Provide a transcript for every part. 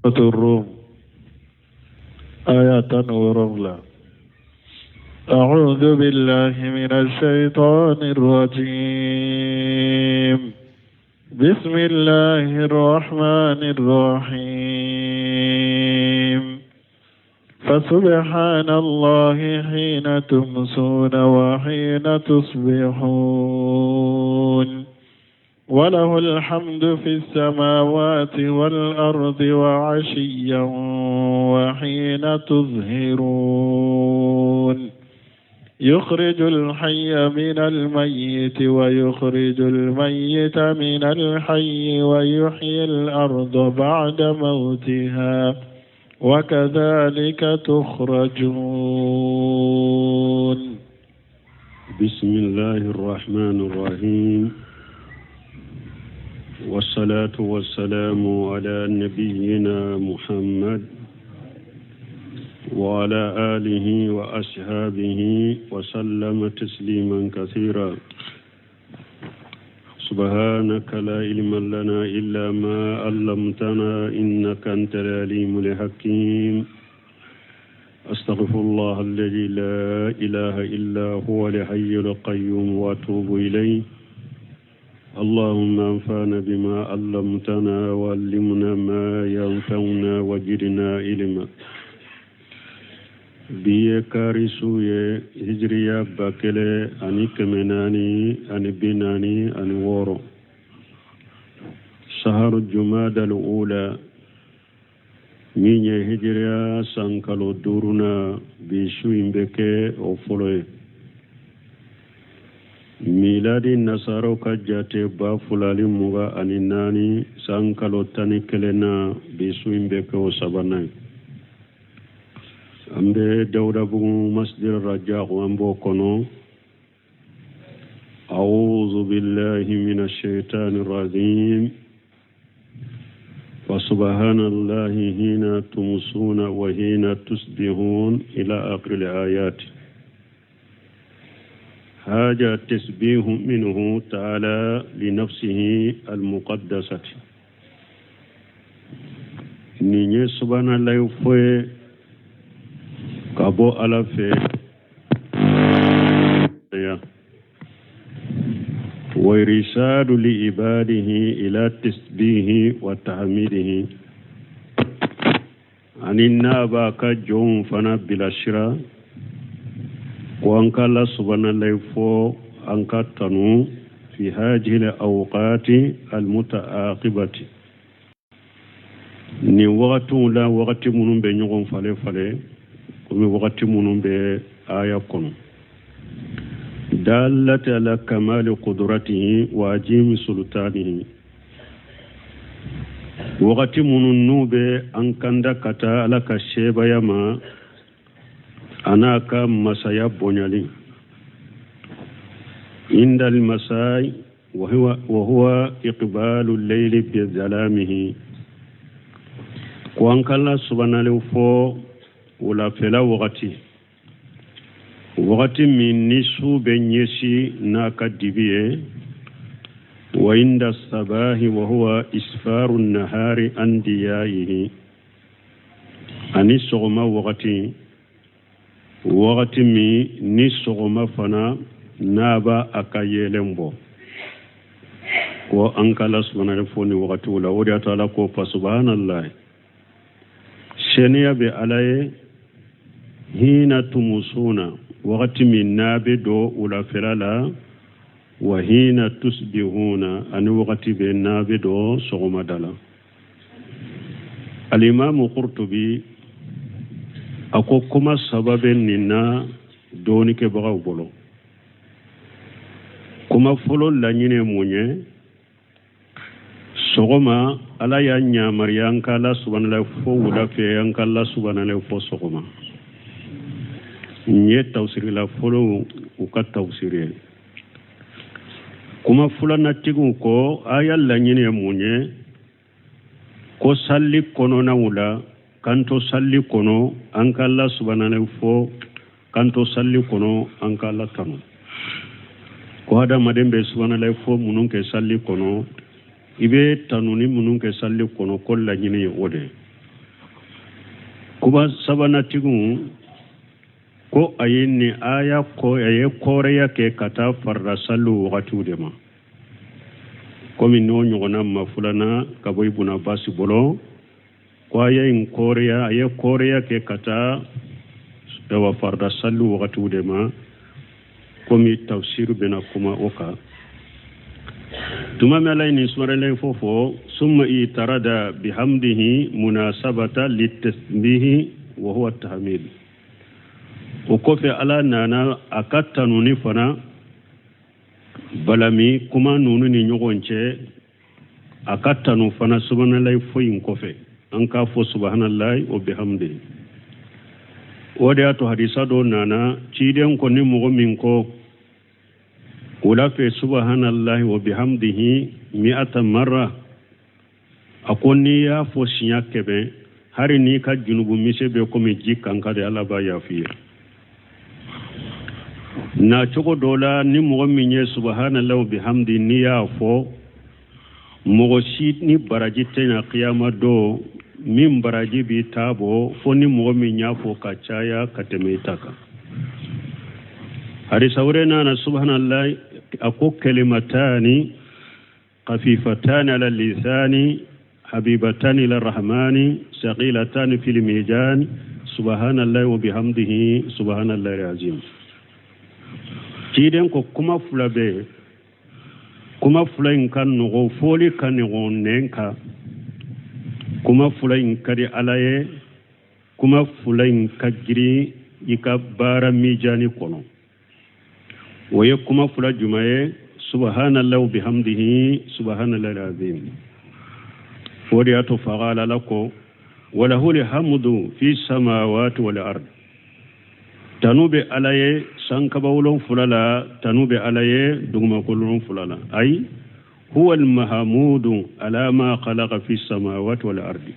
الروم آية 17. أعوذ بالله من الشيطان الرجيم. بسم الله الرحمن الرحيم. فسبحان الله حين تمسون وحين تصبحون، وله الحمد في السماوات والأرض وعشيا وحين تظهرون. يخرج الحي من الميت ويخرج الميت من الحي ويحيي الأرض بعد موتها وكذلك تخرجون. بسم الله الرحمن الرحيم، والصلاة والسلام على نبينا محمد وعلى آله وأصحابه وسلم تسليما كثيرا. سبحانك لا علم لنا إلا ما علمتنا إنك أنت العليم الحكيم. أستغفر الله الذي لا إله إلا هو الحي القيوم وأتوب إليه. اللهم انفعنا بما علمتنا وعلمنا ما ينفعنا وزدنا علما. Bi ye kari su ye, hijiriya 1446, saharu jumadal ula, min ye hijiriya san kalo duurunan. Bi su in bɛ kɛ o fɔlɔ ye. Miladi nasaraw ka jate 2024 san kalo 11na, bi su in bɛ kɛ o sabanan ye. An bɛ Dawudabugu Masjid Rajak, an b'o kɔnɔ. أعوذ بالله من الشيطان الرجيم. فسبحان الله حين تمسون وحين تصبحون إلى آخر الآيات. هذا تسبيح منه تعالى لنفسه المقدسة. Nin ye subahanallahi fɔ ye ka bɔ Ala fɛ ya. وإرشاد لعباده إلى تسبيح وتحميده, ani n'a b'a ka jɔnw fana bilasira ko an ka la subahanallahi fɔ, an ka tanu في هذه الأوقات المتعاقبة, nin wagatiw la, wagati minnu bɛ ɲɔgɔn falen falen, komi wagati minnu bɛ aya kɔnɔ. دالة على كمال قدرته وعظيم سلطانه, wagati minnu n'u bɛ an kanda ka taa Ala ka sebaya ma, a n'a ka masaya bonyali. عند المساء وهو إقبال الليل بظلامه, ko an ka la subahanallahi fɔ wulafɛla wagati, wagati min ni su bɛ ɲɛsi n'a ka dibi ye. وعند الصباح وهو إسفار النهار عن ضيائه, ani sɔgɔma wagati, wagati min ni sɔgɔma fana n'a b'a a ka yeelen bɔ, ko an ka la subahanallahi fɔ nin wagatiw la. O de y'a to Ala ko فسبحان الله, seniya bɛ Ala ye, حين تمسون, wagati min n'a bɛ don wulafɛla la, وحين تصبحون, ani wagati bɛ n'a bɛ don sɔgɔmada la. Alimamu Kurtubi a ko kuma saba bɛ nin na dɔɔnikɛbagaw bolo. Kuma fɔlɔ laɲini ye mun ye? Sɔgɔma, Ala y'a ɲamariya an ka la subahanallahi fɔ wula fɛ, an ka la subahanallahi fɔ sɔgɔma. Nin ye tafsirila fɔlɔw u ka tafsiri ye. Kuma filanatigiw ko aya laɲini ye mun ye? Ko salli kɔnɔnaw la, k'an to salli kɔnɔ, an ka la subahanallahi fɔ, k'an to salli kɔnɔ, an ka la tanu, ko hadamaden bɛ subahanallahi fɔ minnu kɛ salli kɔnɔ, i bɛ tanuni minnu kɛ salli kɔnɔ, ko laɲini ye o de ye. Kuma sabanatigiw ko a ye nin aya ko a ye kɔrɔya kɛ ka taa farida saliw wagatiw de ma, komi n'o ɲɔgɔnna mafulana ka bɔ Ibun Abasi bolo, ko aya in kɔrɔya, a ye kɔrɔya kɛ ka taa awa farida saliw wagatiw de ma, komi tafsir bɛna kuma o kan tuma min. Ala ye nin sumarala in fɔ, summa itarada bihamdihi munasabata litasbihi wa huwa tahmid. O kɔfɛ, Ala nana a ka tanuni fana balami kuma ninnu ni ɲɔgɔn cɛ, a ka tanu fana subahanallahi fo in kɔfɛ, an k'a fɔ subahanallahi wa bihamdihi. O de y'a to hadisa dɔ nana, ciden ko ni mɔgɔ min ko wula fɛ subahanallahi wa bihamdihi mi'ata marra, a ko n'i y'a fɔ siɲɛ 100, hari n'i ka junubu mise bɛ komi ji kanka de, Ala b'a yafi ye. Na cogo dɔ la, ni mɔgɔ min ye subahanallahi wa bihamdi, n'i y'a fɔ, mɔgɔ si ni baraji tɛ ɲa kiyama don min baraji b'i ta bɔ, fo ni mɔgɔ min y'a fɔ ka caya ka tɛmɛ i ta kan. Hadisa wɛrɛ nana, subhanallah, a ko kalimatani khafifatani ala lisani habibatani ila rahmani saqilatani fil mizan subhanallahi wa bihamdihi subhanallahi azim. Ciden ko kuma fila bɛ, kuma fila in ka nɔgɔ, fɔli ka nɔgɔ nɛn kan, kuma fila in ka di Ala ye, kuma fila in ka girin i ka baara mijani kɔnɔ. O ye kuma fila jumɛn ye? Subhanallahi wa bihamdihi subhanallahi azim. O de y'a to faga Ala ko walahul hamdu fi samawati wal ard, tanu bɛ Ala ye sankaba 7 la, tanu bɛ Ala ye dugumakolo 7 la. Ayi, huwa almahamudu ala ma khalaqa fi samawati wal ardi.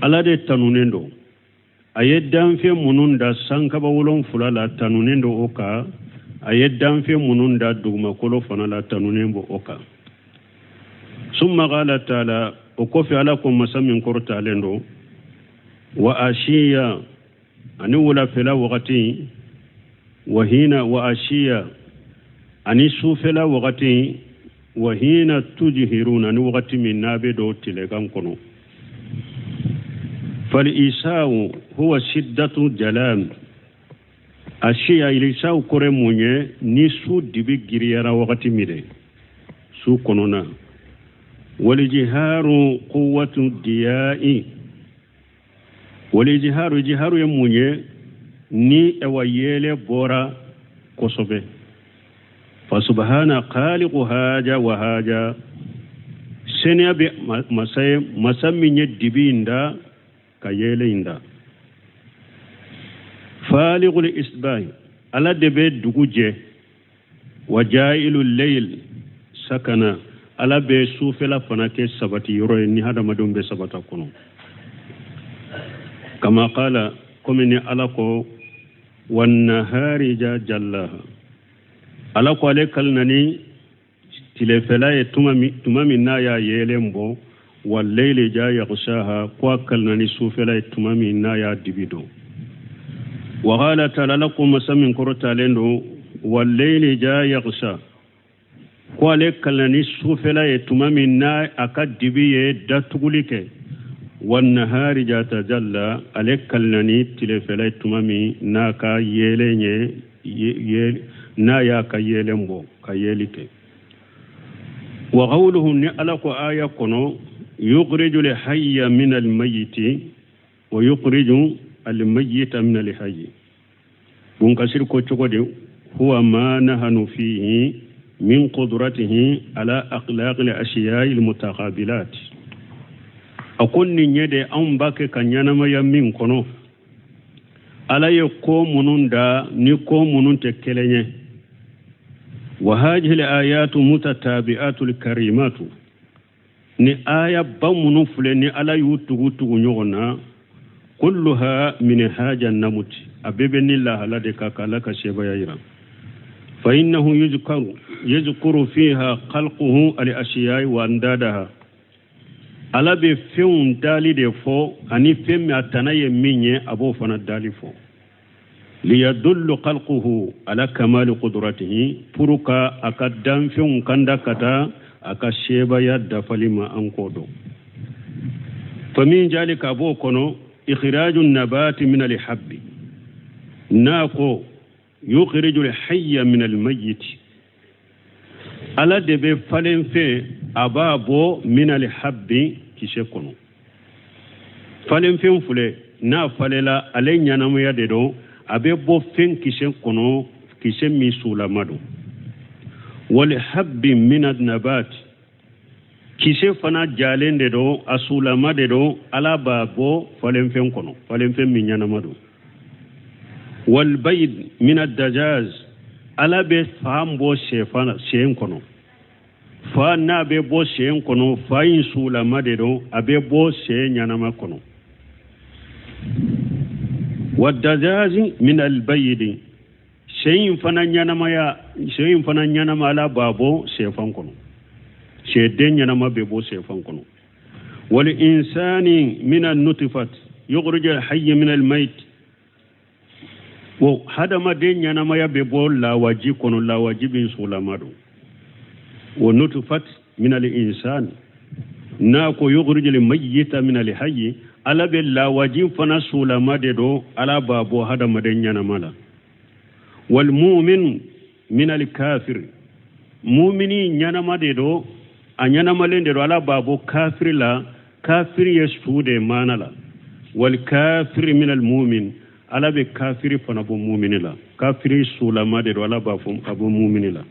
Ala de tanunen don, a ye danfɛn minnu da sankaba 7 la, tanunen don o kan. A ye danfɛn minnu da dugumakolo fana la, tanunen b'o o kan. Summa qala taala, o kɔfɛ Ala ko, masa min kɔrɔtalen don, wa ashiya, ani wulafɛla wagati, wa hina wa ashiya, ani sufɛla wagati, wa hina tujhiruna, ani wagati min n'a bɛ don tilegan kɔnɔ. Fal isa'u huwa shiddatu jalam ashiya. Ilisa'u kɔrɔ mun ye? Ni su dibi giriyara wagati min de, su kɔnɔna. Walijiharu quwwatu diya'i. Walijiharu, jiharu ye mun ye? Ni ewa yeele bɔra kosɛbɛ. Fa subhana khaliqu haja wa haja, seniya bɛ masa ye, masa min ye dibi in da ka yeele in da. Faliqul isbahi, Ala de bɛ dugu jɛ. Wa jailu layl sakana, Ala bɛ sufɛla fana kɛ sabati yɔrɔ ye ni hadamadenw bɛ sabata kɔnɔ. Kama qala, komi ni Ala ko wannahari ja jallaha, Ala ko ale kalina ni tilefɛla ye tuma min n'a y'a yeelen bɔ. Wallayli ja yaghshaha, ko a kalina ni sufɛla ye tuma min n'a y'a dibi don. Wa qala taala, Ala ko, masa min kɔrɔtalen don, wallayli ja yaghsha, ko ale kalina ni sufɛla ye tuma min n'a a ka dibi ye datuguli kɛ. Wannahari ja tajalla, ale kalina ni tilefɛla ye tuma min n'a ka yeelen ye, n'a y'a ka yeelen bɔ ka yeeli kɛ. Wa qawluhu, ni Ala ko aya kɔnɔ yukhriju al-hayya min al-mayyiti wa yukhriju al-mayyita min al-hayyi. Bunkasir ko cogo di? Huwa ma nahanu fihi min qudratihi ala akhlaqi al-ashiya'i al-mutaqabilat. A ko nin ye de anw b'a kɛ ka ɲɛnamaya min kɔnɔ, Ala ye ko minnu da ni ko minnu tɛ kelen ye. Wa hadhihi al-ayatu mutatabi'atu al-karimatu, ni aya ba minnu filɛ ni Ala y'u tugu tugu ɲɔgɔn na, kulluha min haja namuti, a bɛɛ bɛ ni lahala de ka k'Ala ka sebaya yira. Fa innahu yuzkaru, yazkuru fiha khalquhu al-ashiya'i wa andadaha. Ala bɛ fɛnw dali de fɔ ani fɛn min a tana ye min ye, a b'o fana dali fɔ. Liyadullu khalquhu ala kamali qudratihi, pour que a ka danfɛnw kanda ka taa a ka sebaya dafali ma an k'o dɔn. Famin zalika, b'o kɔnɔ, ikhraju nabati min alhabbi, n'a ko yukhriju alhayya min almayyit, Ala de bɛ falenfɛn a b'a bɔ min alhabbi, kisɛ kɔnɔ. Falenfɛn filɛ, n'a falela, ale ɲɛnamaya de don, a bɛ bɔ fɛn kisɛ kɔnɔ, kisɛ min sulama don. Walhabbi min nabat, kisɛ fana jalen de don, a sulama de don, Ala b'a bɔ falenfɛn kɔnɔ, falenfɛn min ɲɛnama don. Walbayid min adajaz, Ala bɛ fan bɔ sɛfan sɛ kɔnɔ. Fa n'a bɛ bɔ sɛ kɔnɔ, fa in sulama de don, a bɛ bɔ sɛ ɲɛnama kɔnɔ. Wadajazi min albayidi, sɛ in fana ɲɛnamaya, sɛ in fana ɲɛnama, Ala b'a bɔ sɛfan kɔnɔ, sɛden ɲɛnama bɛ bɔ sɛfan kɔnɔ. Wal insani min an-nutfat yukhrij al-hayy min al-mayt, wo hadamaden ɲɛnamaya bɛ bɔ lawaji kɔnɔ, lawaji min sulama don. Wa nutfat min al-insani, n'a ko yukhrij al-mayyita min al-hayy, Ala bɛ lawaji fana sulama de don, Ala b'a bɔ hadamaden ɲɛnama la. Wal mu'min min al-kafir, mumini ɲɛnama de don, a ɲɛnamalen de don, Ala b'a bɔ kafiri la, kafiri ye su de maana la. Wal kafiri min al mu'min, Ala bɛ kafiri fana bɔ mumini la, kafiri sulama de don, Ala b'a fɔ a bɔ mumini la.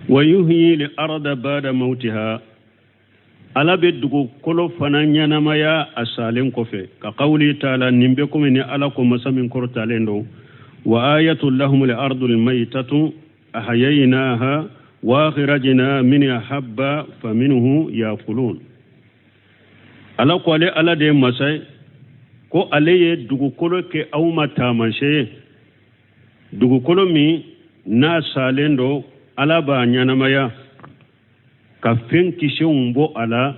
Wa yuhyi li arda ba'da mautiha, Ala bɛ dugukolo fana ɲɛnamaya a salen kɔfɛ. Ka qawli taala, nin bɛ komi ni Ala ko masa min kɔrɔtalen don: wa ayatu lahum al ardu al maytatu ahyaynaha wa akhrajna minha habba faminhu yakulun. Ala ko ale Ala de ye masa ye, ko ale ye dugukolo kɛ aw ma taamasiyɛn ye, dugukolo min n'a salen don, Ala b'a ɲɛnamaya ka fɛn kisɛw bɔ a la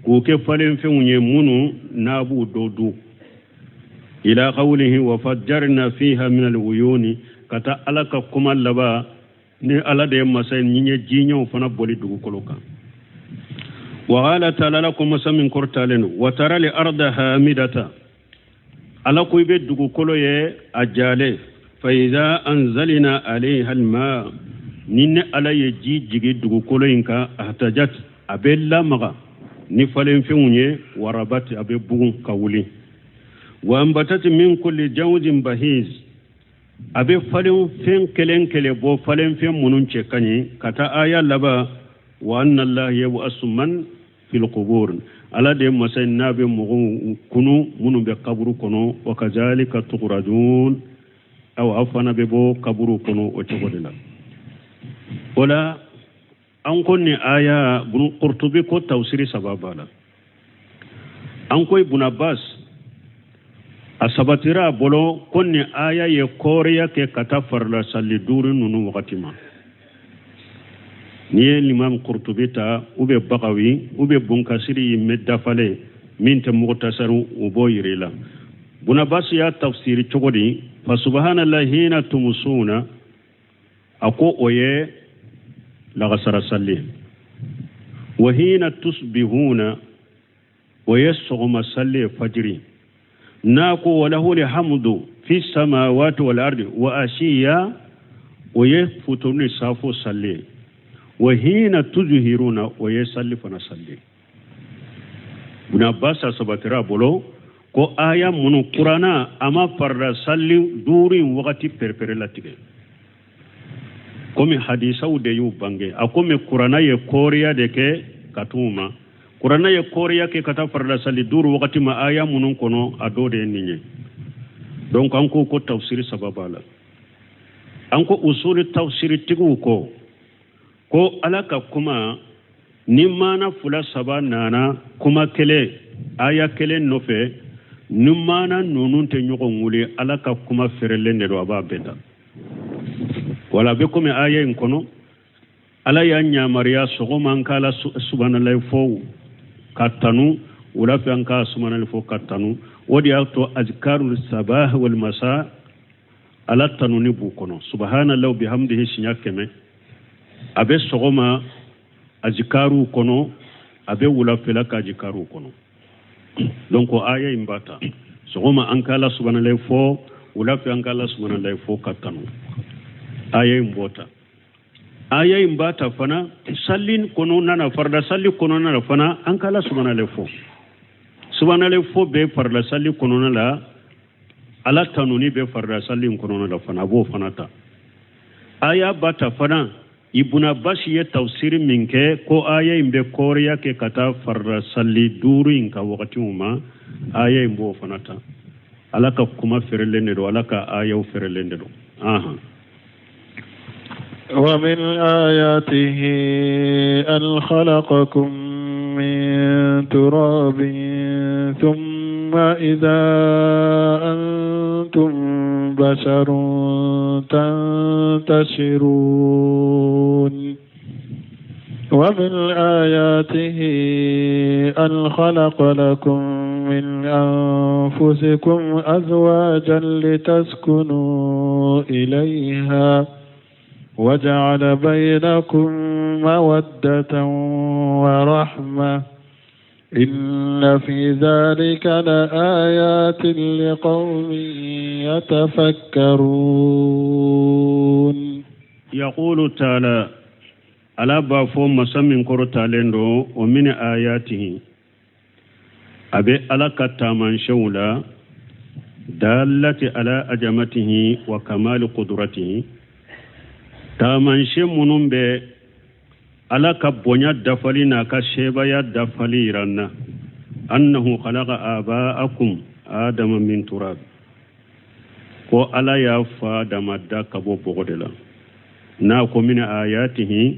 k'o kɛ falenfɛnw ye minnu n'a b'u dɔ dun. Ila qawlihi wa fajjarna fiha min al-uyuni, ka taa Ala ka kuma laban ni Ala de ye masa ye ni ye jiɲɛw fana bɔli dugukolo kan. Wa qala ta'ala, Ala ko masa min kɔrɔtalen don: wa tara li arda hamidata, Ala ko i bɛ dugukolo ye a jalen. Fa iza anzalina alayha alma, ni ne Ala ye ji jigi dugukolo in kan, ahtajat, a bɛ lamaga ni falenfɛnw ye, warabat, a bɛ bugun ka wuli. Wa ambatat min kulli jawjin bahiz, a bɛ falenfɛn kelen kelen bɔ, falenfɛn minnu cɛ ka ɲi. Ka taa aya laban: wa anna allaha yab'asu man fil qubur, Ala de ye masa ye n'a bɛ mɔgɔw kunu minnu bɛ kaburu kɔnɔ. Wa kazalika tukhrajun, aw aw fana bɛ bɔ kaburu kɔnɔ o cogo de la. O la an ko nin aya, Qurtubi ko tafsiri saba b'a la. An ko Ibn Abbas, a sabatira a bolo ko nin aya ye kɔɔriya kɛ ka taa farila sali duuru ninnu wagati ma. N'i ye Limam Qurtubi ta, u bɛ Bagawi, u bɛ Bunkasiri mɛn dafalen min tɛ Mugutasaru, u b'o yira i la. Ibn Abbas y'a tafsiri cogo di? Fa subhanallahi hina tumusuna, a ko o ye lagasara sali ye. Wa hina tusbihuna, o ye sɔgɔma sali ye, fajiri. N'a ko walahu alhamdu fi samawati wal ardi wa ashiya, o ye futuru ni safo sali ye. Wa hina tuzhiruna, o ye sali fana sali ye. Ibn Abbas a sabatira a bolo ko aya minnu kurana a ma farida sali duuru in wagati pɛrɛpɛrɛ latigɛ, komi hadisaw de y'u bange. A komi kurana ye kɔɔriya de kɛ ka t'u ma, kurana ye kɔɔriya kɛ ka taa farida sali duuru wagati ma aya minnu kɔnɔ, a dɔ de ye nin ye. Donc an ko ko tafsiri saba b'a la. An ko usuli tafsiritigiw ko ko Ala ka kuma ni maana fila saba nana kuma kelen aya kelen nɔfɛ, ni maana ninnu tɛ ɲɔgɔn wuli, Ala ka kuma fɛrɛlen de don, a b'a bɛɛ ta. Wala a bɛ komi aya in kɔnɔ, Ala y'a yamaruya sɔgɔma an k'Ala subahanallahi fɔ. ka tanu, wula fɛ an ka sumanali fɔ ka tanu. O de y'a to azkarul sabah wal masa Ala tanuni b'u kɔnɔ. Subhanallahi bihamdihi siɲɛ 100 a bɛ sɔgɔma azikaruw kɔnɔ, a bɛ wulafɛla ka azikaruw kɔnɔ. Donc aya in b'a ta sɔgɔma an ka Ala subhanallahi fɔ, wula fɛ an ka Ala subhanallahi fɔ ka tanu. Aya in b'o ta. Aya in b'a ta fana sali kɔnɔna na, farida sali kɔnɔna na fana an ka Ala subhanallahi fɔ. Subhanallahi fɔ bɛ farida sali kɔnɔna la, Ala tanuni bɛ farida sali in kɔnɔna la fana, a b'o fana ta. Aya b'a ta fana Ibn Abbas ye tafsiri min kɛ ko aya in bɛ kɔɔriya kɛ ka taa farida sali 5 in ka wagatiw ma, aya in b'o fana ta. Ala ka kuma fɛrɛlen de don, Ala ka ayaw fɛrɛlen de don. Ahan. ومن آياته أن خلقكم من تراب ثم إذا أنتم بشر تنتشرون ومن آياته أن خلق لكم من أنفسكم أزواجا لتسكنوا إليها وجعل بينكم مودة ورحمة إن في ذلك لآيات لقوم يتفكرون. يقول تعالى Ala b'a fɔ masa min kɔrɔtalen don, o min ayatihi a bɛ Ala ka taamasiyɛnw la, dalati ala ajamatihi wa kamali kudratihi, taamasiyɛn minnu bɛ Ala ka bonya dafali n'a ka sebaaya dafali yira an na. Annahu khalaqa aba'akum adama min turab, ko Ala y'a fa Adama da ka bɔ bɔgɔ de la. N'a ko min ayatihi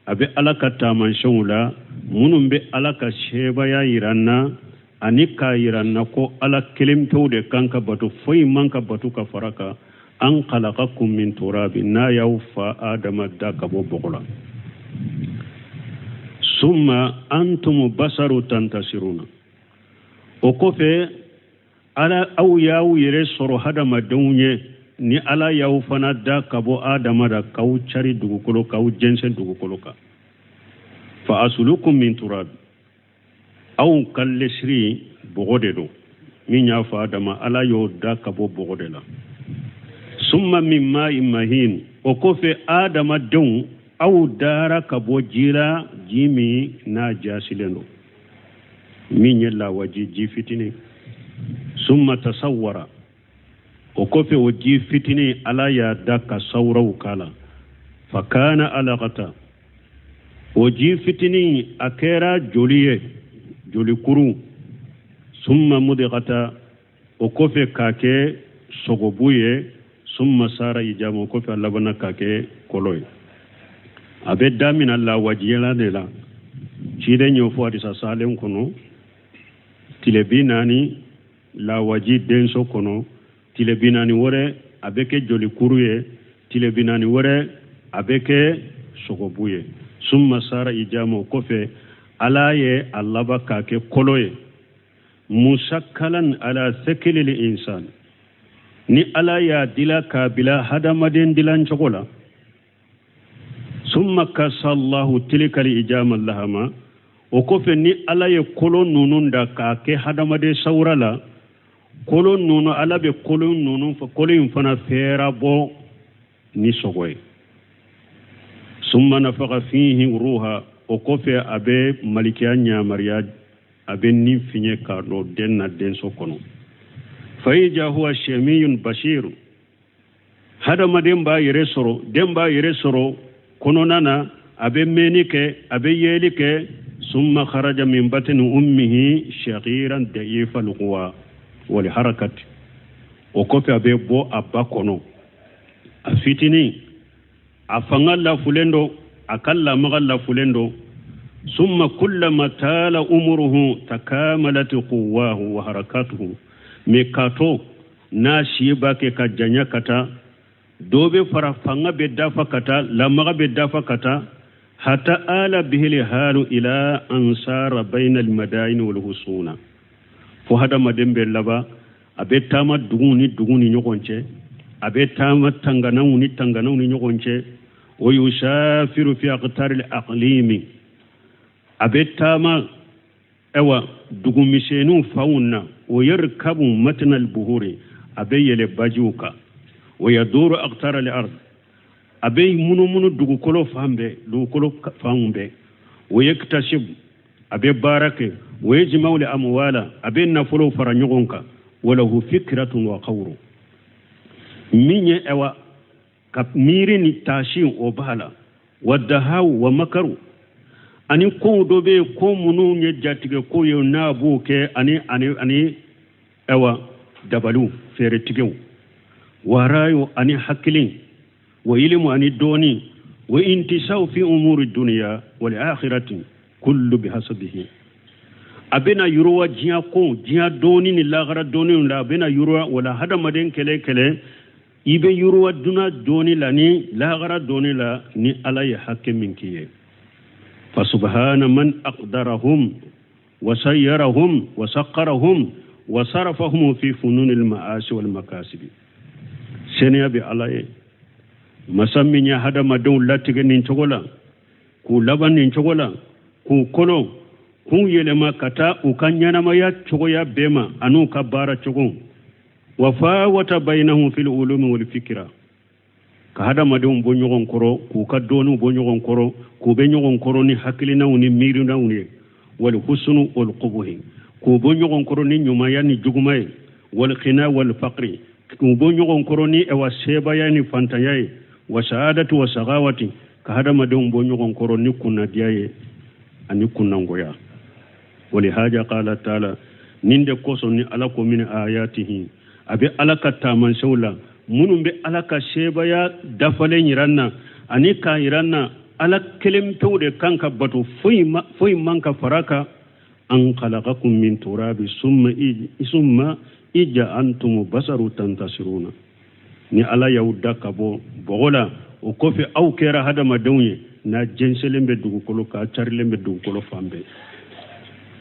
a bɛ Ala ka taamasiyɛnw la minnu bɛ Ala ka sebaaya yira an na, ani k'a yira an na ko Ala kelen pewu de kan ka bato, foyi man ka bato ka fara kan. An khalaqakum min turabi, n'a y'aw fa Adama da ka bɔ bɔgɔ la. Summa antum basaru tantasiruna, o kɔfɛ Ala aw y'aw yɛrɛ sɔrɔ hadamadenw ye, ni Ala y'aw fana da ka bɔ Adama da k'aw cari dugukolo, k'aw jɛnsɛn dugukolo kan. Fa asulukum min turab, aw ka lesiri bɔgɔ de don, min y'a fa Adama Ala y'o da ka bɔ bɔgɔ de la. Summa min ma'in mahin, o kɔfɛ Adamadenw aw dara ka bɔ ji la, ji min n'a jasilen don, min ye lawaji ji fitinin. Summa tasawwara, o kɔfɛ o ji fitinin Ala y'a da ka sawuraw k'a la. Fa kana alaqata, o ji fitinin a kɛra joli ye, jolikuru. Summa mudghata, o kɔfɛ k'a kɛ sogobu ye. Summa sara ijama, o kɔfɛ a labanna k'a kɛ kɔlɔ ye. A bɛ damina lawajiyala de la. Ciden y'o fɔ hadisa salen kɔnɔ, tile 40 lawaji denso kɔnɔ, tile 40 wɛrɛ a bɛ kɛ jolikuru ye, tile 40 wɛrɛ a bɛ kɛ sogobu ye. Summa sara ijama, o kɔfɛ Ala ye a laban k'a kɛ kɔlɔ ye. Musakkalan ala sekilil insan, ni Ala y'a dila k'a bila hadamaden dilan cogo la. Summa kasallahu tilikal ijama lahama, o kɔfɛ ni Ala ye kolo ninnu da k'a kɛ hadamaden sawura la, kolo ninnu Ala bɛ kolo ninnu kolo in fana fɛɛrɛ bɔ ni sogo ye. Summa nafaka fihi ruha, o kɔfɛ a bɛ malikiya ɲamariya, a bɛ ni fiɲɛ k'a don den na denso kɔnɔ. Fayija huwa shamiyun bashir, hadamaden b'a yɛrɛ sɔrɔ, den b'a yɛrɛ sɔrɔ kɔnɔna na, a bɛ mɛnni kɛ, a bɛ yeli kɛ. Summa kharaja min batni ummihi shaghiran da'ifal quwa wal harakat, o kɔfɛ a bɛ bɔ a ba kɔnɔ, a fitinin, a fanga lafulen don, a ka lamaga lafulen don. Summa kullama tala umuruhu takamalat quwahu wa harakatuhu, mais k'a to n'a si b'a kɛ ka janya ka taa, dɔ bɛ fara fanga bɛ dafa ka taa, lamaga bɛ dafa ka taa, Hata ala bihil halu ila an sara bayna almadaini wal husuna. Fo hadamaden bɛ laban a bɛ taama duguw ni dugu ni ɲɔgɔn cɛ, a bɛ taama tanganaw ni tanganaw ni ɲɔgɔn cɛ. Wa yusafiru fi aqtari al-aqlimi, a bɛ taama awa dugu misɛnninw fanw na. Wa yarkabu matna al-buhuri, a bɛ yɛlɛ bajiw kan. Wa yaduru aqtara al-ard, a bɛ munumunu dugukolo fan bɛɛ, dugukolo fanw bɛɛ. Wa yaktasib, a bɛ baara kɛ. Wa yajma'u al-amwala, a bɛ nafolo fara ɲɔgɔn kan. Wa lahu fikratun wa qawru, min ye awa ka miiri ni taasi o b'a la. Wa dahaw wa makaru, ani kow dɔ bɛ yen, ko minnu ye jatigɛ ko ye n'a b'o kɛ, ani ani ani awa dabaliw fɛɛrɛtigɛw. Wa rayo, ani hakili. Wa ilimu, ani dɔɔni. Wa intisaw fi umuri duniya wal akhirati kullu bihasabihi, a bɛna yiriwa diɲɛ ko, diɲɛ dɔɔni ni lahara dɔɔniw la, a bɛna yiriwa. Wala hadamaden kɛlɛ kɛlɛ, i bɛ yiriwa duna dɔɔni la ni lahara dɔɔni la ni Ala ye hakɛ min k'i ye. Fa subhana man aqdarahum wa sayyarahum wa saqqarahum wa sarafahum fi fununil ma'asi wal makasibi. Seniya bɛ Ala ye, masa min ye hadamadenw latigɛ nin cogo la, k'u laban nin cogo la, k'u kolo, k'u yɛlɛma ka taa u ka ɲɛnamaya cogoya bɛɛ ma an'u ka baara cogo. Wa fawata bainahum fil ulumi wal fikra, ka hadamadenw bɔ ɲɔgɔn kɔrɔ, k'u ka dɔɔniw bɔ ɲɔgɔn kɔrɔ, k'u bɛ ɲɔgɔn kɔrɔ ni hakilinaw ni miirinaw ye. Wal husnu wal qubuhi, k'u bɔ ɲɔgɔn kɔrɔ ni ɲumanya ni juguma ye. Wal khina wal faqri, k'u bɔ ɲɔgɔn kɔrɔ ni ɛwa sebaya ni fantanya ye. Wa sa'adatu wa sagawati, ka hadamadenw bɔ ɲɔgɔn kɔrɔ ni kunnadiya ye ani kunnangoya. Walihaja qala taala, nin de kosɔn ni Ala ko min ayatihi, a bɛ Ala ka taamasiyɛnw la minnu bɛ Ala ka sebaya dafalen yira n na, ani k'a yira n na Ala kelen pewu de kan ka bato, foyi man ka fara kan. An khalaqakum min turabi summa ija antum basaru tantasiruna, ni Ala y'aw da ka bɔ bɔgɔ la, o kɔfɛ aw kɛra hadamadenw ye n'a jɛnsɛnlen bɛ dugukolo kan, carilen bɛ dugukolo fan bɛɛ.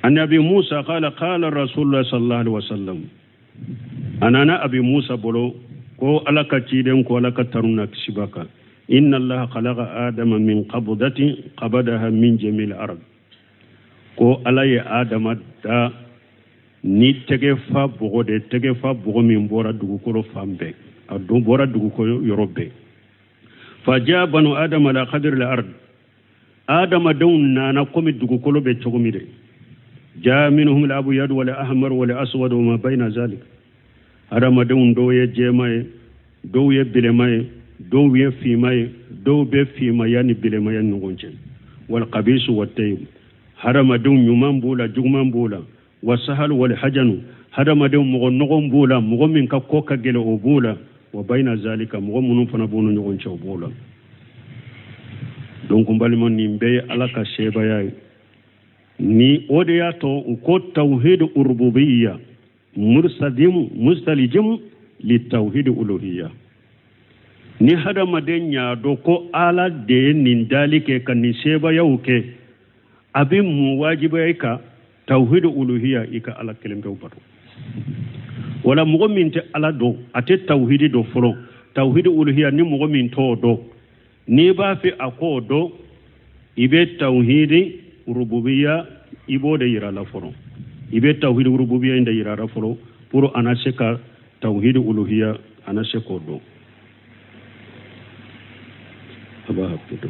An Abi Musa qala qala Rasulullah sallallahu alaihi wasallam, a nana Abi Musa bolo ko Ala ka ciden ko Ala ka tanu na kisi b'a kan, inna Allaha khalaqa Adama min qabdatin qabadaha min jamil ard, ko Ala ye Adama da ni tɛgɛ fa bɔgɔ de, tɛgɛ fa bɔgɔ min bɔra dugukolo fan bɛɛ, a don bɔra dugukolo yɔrɔ bɛɛ. Fa jaa banu Adama ala qadri al ard, adamadenw nana komi dugukolo bɛ cogo min de. Jaa minhum al abyad wal ahmar wal aswad wa ma bayna zalik, adamadenw dɔw ye jɛma ye, dɔw ye bilenma ye, dɔw ye finma ye, dɔw bɛ finmaya ni bilenmaya ni ɲɔgɔn cɛ. Wal qabisu wat tayyib, hadamadenw ɲuman b'u la, juguman b'u la. Wa sahal wal hajanu, hadamadenw mɔgɔ nɔgɔn b'u la, mɔgɔ min ka ko ka gɛlɛn o b'u la. Wa bayna zalika, mɔgɔ minnu fana b'u ni ɲɔgɔn cɛ o b'u la. Donc n balima, nin bɛɛ ye Ala ka sebaya ye. Ni o de y'a to u ko tawhid urububiyya mursadim mustalijim li tawhid uluhiyya. Ni hadamaden y'a dɔn ko Ala de ye nin dali kɛ ka nin sebayaw kɛ, a bɛ mun wajibiya i kan? Tawhid uluhiyya, i ka Ala kelen pewu bato. Wala mɔgɔ min tɛ Ala dɔn, a tɛ tawhidi dɔn fɔlɔ. Tawhid uluhiyya, ni mɔgɔ min t'o dɔn, n'i b'a fɛ a k'o dɔn, i bɛ tawhidi rububiyya i b'o de yira la fɔlɔ. I bɛ tawhidi rububiyya in de yira la fɔlɔ pour a na se ka tawhidi uluhiyya a na se k'o dɔn. A b'a hakili to.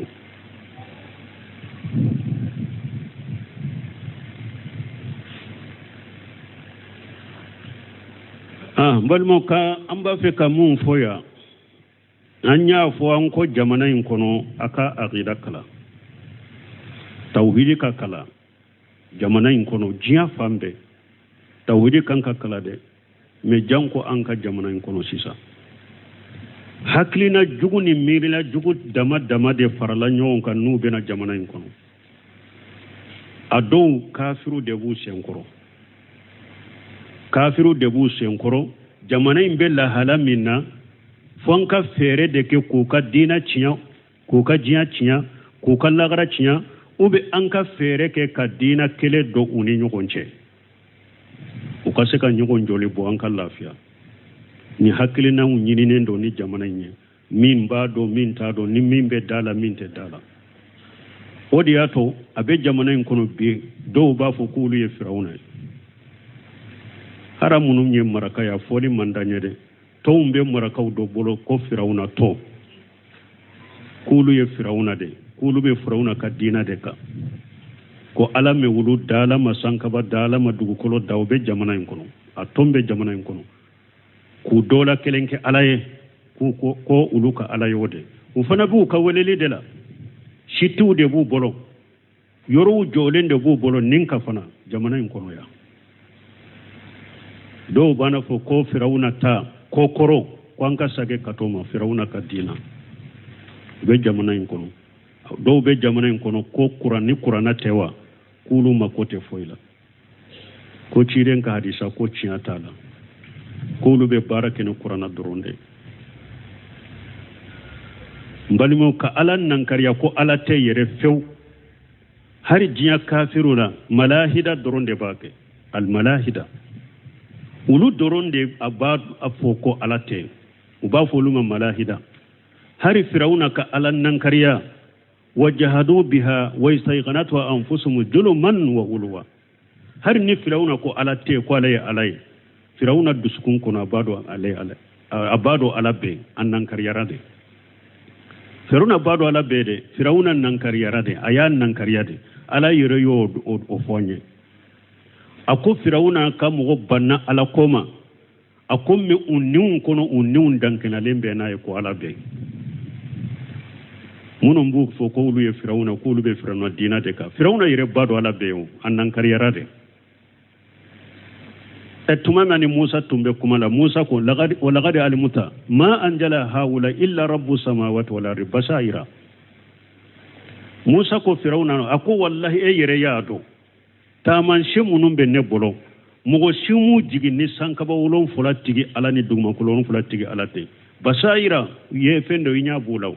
N balimaw, ka an b'a fɛ ka mun fɔ yan, an y'a fɔ an ko jamana in kɔnɔ a ka aqida kalan, tawhidi ka kalan jamana in kɔnɔ, diɲɛ fan bɛɛ tawhidi kan ka kalan dɛ. Mais janko an ka jamana in kɔnɔ sisan, hakilina jugu ni miirina jugu dama dama de farala ɲɔgɔn kan n'u bɛna jamana in kɔnɔ. A dɔw kafiru de b'u senkɔrɔ, kafiru de b'u senkɔrɔ. Jamana in bɛ lahala min na, fo an ka fɛɛrɛ de kɛ k'u ka diinɛ tiɲɛ, k'u ka diɲɛ tiɲɛ, k'u ka lagara tiɲɛ ou bien an ka fɛɛrɛ kɛ ka diina kɛlɛ don u ni ɲɔgɔn cɛ u ka se ka ɲɔgɔn joli bɔ an ka lafiya ni hakilinaw ɲininen don ni jamana in ye min b'a dɔn min t'a dɔn ni min bɛ da la min tɛ da la o de y'a to a bɛ jamana in kɔnɔ bi dɔw b'a fɔ k'olu ye firawuna ye hara minnu ye maraka ye a fɔli man d'an ye dɛ tɔnw bɛ marakaw dɔ bolo ko firawuna tɔn k'olu ye firawuna de k'olu bɛ firawuna ka diina de kan ko ala ma olu da ala ma sankaba da ala ma dugukolo da o bɛ jamana in kɔnɔ a tɔn bɛ jamana in kɔnɔ k'u dɔ la kelen kɛ ala ye k'u ko ko olu ka ala y'o de u fana b'u ka weleli de la sitiw de b'u bolo yɔrɔw jɔlen de b'u bolo nin ka fana jamana in kɔnɔ yan dɔw b'a na fɔ ko firawuna ta ko kɔrɔ ko an ka sagin ka t'o ma firawuna ka diina u bɛ jamana in kɔnɔ dɔw bɛ jamana in kɔnɔ ko kuran ni kuranna tɛ wa k'olu mako tɛ foyi la ko ciden ka hadisa ko tiɲɛ t'a la k'olu bɛ baara kɛ ni kuranna dɔrɔn de n balimaw ka ala nankariya ko ala tɛ yɛrɛ fewu hari diɲɛ kafiriw la malahida dɔrɔn de b'a kɛ almalahida olu dɔrɔn de a b'a fɔ ko ala tɛ u b'a fɔ olu ma malahida hari firawuna ka ala nankariya wajahadu biha wastayqanatha anfusuhum juluman wa uluwa hari ni firawuna ko ala tɛ ko ale ye ala ye firawuna dusukun kɔnɔ a b'a dɔn ale ye ala a b'a dɔn ala bɛ a nankariyara de firawuna b'a dɔn ala bɛ de firawuna nankariyara de a y'a nankariya de ala yɛrɛ y'o o fɔ an ye a ko firawuna ka mɔgɔ banna ala ko ma a ko mɛ u niw kɔnɔ u niw dankɛnalen bɛ n'a ye ko ala bɛ minnu b'u fɔ ko olu ye firawuna k'olu bɛ firawuna diina de kan firawuna yɛrɛ b'a dɔn ala bɛ yen o a nankariyara de ɛ tuma min ni musa tun bɛ kuma la musa ko wa lagadi alimuta ma anjala haula illa rabbu samawati wal ardi basaira musa ko firawuna a ko wallahi e yɛrɛ y'a dɔn taamasiyɛn minnu bɛ ne bolo mɔgɔ si m'u jigin ni sankaba wolonfila tigi ala ni dugumakolo wolonfila tigi ala tɛ basayira ye fɛn dɔ i ɲɛ b'o la o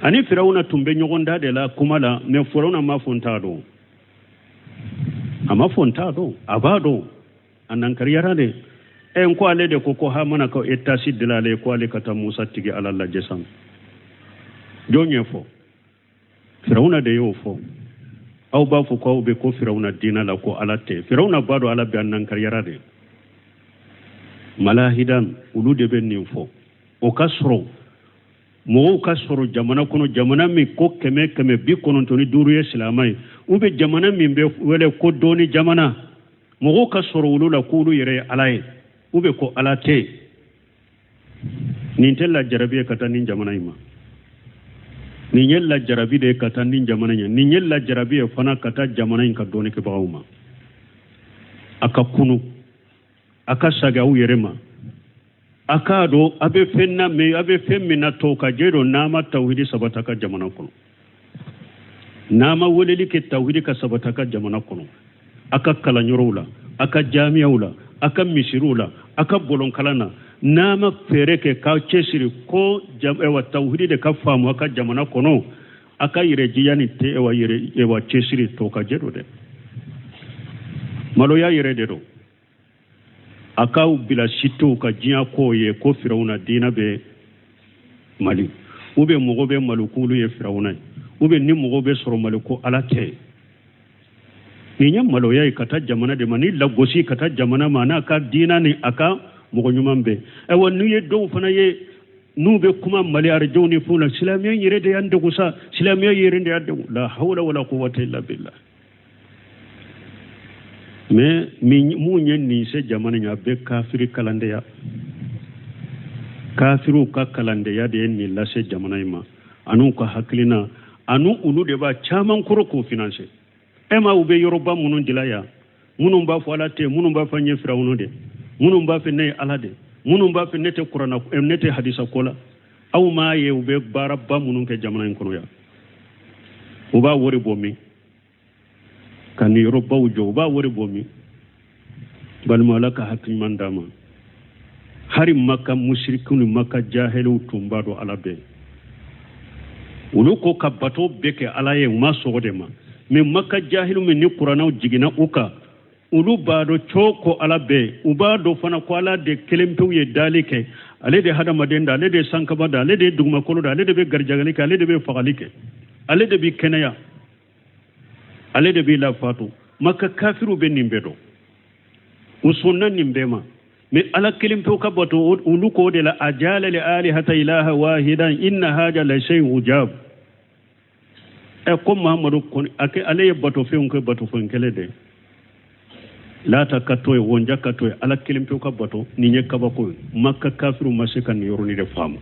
ani firawuna tun bɛ ɲɔgɔn da de la kuma la mɛ firawuna m'a fɔ n t'a dɔn a ma fɔ n t'a dɔn a b'a dɔn a nankariyara de ɛ n ko ale de ko ko hamana ka etasi dila ale ko ale ka taa musa tigi ala lajɛ san jɔn y'o fɔ firawuna de y'o fɔ aw b'a fɔ ko aw bɛ ko firawuna diina la ko ala tɛ firawuna b'a dɔn ala bɛ a nankariyara de malahidan olu de bɛ nin fɔ o ka sɔrɔ mɔgɔw ka sɔrɔ jamana kɔnɔ jamana min ko 195 ye silamɛ ye u bɛ jamana min bɛ wele ko dɔɔni jamana mɔgɔw ka sɔrɔ olu la k'olu yɛrɛ ye ala ye u bɛ ko ala tɛ nin tɛ lajarabi ye ka taa nin jamana in ma nin ye lajarabi de ye ka taa nin jamana in ye nin ye lajarabi ye fana ka taa jamana in ka dɔnnikɛbagaw ma a ka kunu a ka sagi aw yɛrɛ ma a k'a dɔn a bɛ fɛn na mɛ a bɛ fɛn min na tɔw ka jɛ don n'a ma tawhidi sabata ka jamana kɔnɔ n'a ma weleli kɛ tawhidi ka sabata ka jamana kɔnɔ a ka kalanyɔrɔw la a ka jamiyaw la a ka misiriw la a ka bɔlɔnkalan na n'a ma fɛɛrɛ kɛ k'aw cɛsiri ko ɛwa tawhidi de ka faamu a ka jamana kɔnɔ a ka yɛrɛjɛya ni tɛ ɛwa yɛrɛ ɛwa cɛsiri tɔ ka jɛ don dɛ maloya yɛrɛ de don a k'aw bila sitew ka diɲɛ kow ye ko firawuna diinɛ bɛ mali u bɛ mɔgɔ bɛ mali k'olu ye firawuna ye u bɛ ni mɔgɔ bɛ sɔrɔ mali ko ala tɛ nin ye maloya ye ka taa jamana de ma ni lagosi ka taa jamana ma n'a ka diinɛ ni a ka mɔgɔ ɲuman bɛɛ ayiwa n'u ye dɔw fana ye n'u bɛ kuma mali arajow ni fɛnw na silamɛya yɛrɛ de y'an degun sa silamɛya yɛrɛ de y'an degun la hawla wala quwwata illa billah mais mun ye nin se jamana in a bɛ kafiri kalandenya kafiriw ka kalandenya de ye nin lase jamana in ma an'u ka hakilina ani olu de b'a caman kɔrɔ k'o financer e ma u bɛ yɔrɔba minnu dila yan minnu b'a fɔ ala tɛ minnu b'a fɔ n ye firawunu de minnu b'a fɔ ne ye ala de minnu b'a fɔ ne tɛ kurana ne tɛ hadisa ko la aw m'a ye u bɛ baaraba minnu kɛ jamana in kɔnɔ yan u b'a wari bɔ min ka nin yɔrɔbaw jɔ u b'a wari bɔ min balima ala ka hakili ɲuman d'an ma hari maka musirikiw ni maka jahiliw tun b'a dɔn ala bɛ Olu ko ka bato bɛɛ kɛ Ala ye, u ma sɔn o de ma. Mais Maka jahilu min ni kuranaw jiginna u kan, olu b'a dɔn co ko Ala bɛ yen, u b'a dɔn fana ko Ala de kelen pewu ye dali kɛ, ale de hadamaden da, ale de ye sankaba da, ale de ye dugumakolo da, ale de bɛ garijɛgɛli kɛ, ale de bɛ fagali kɛ, ale de bɛ kɛnɛya, ale de b'i lafatu. Maka kafiriw bɛ nin bɛɛ dɔn, u sɔnna nin bɛɛ ma. Mais Ala kelen pewu ka bato, olu ko de la ajala li alihata ilaha wahidan inna haja la shay'un ujab. Ɛ ko Mahamadu kɔni a kɛ ale ye batofɛnw kɛ batofɛn kelen de, Lata ka to yen, wonja ka to yen, Ala kelen pewu ka bato, nin ye kabako ye. Maka kafiriw ma se ka nin yɔrɔnin de faamu.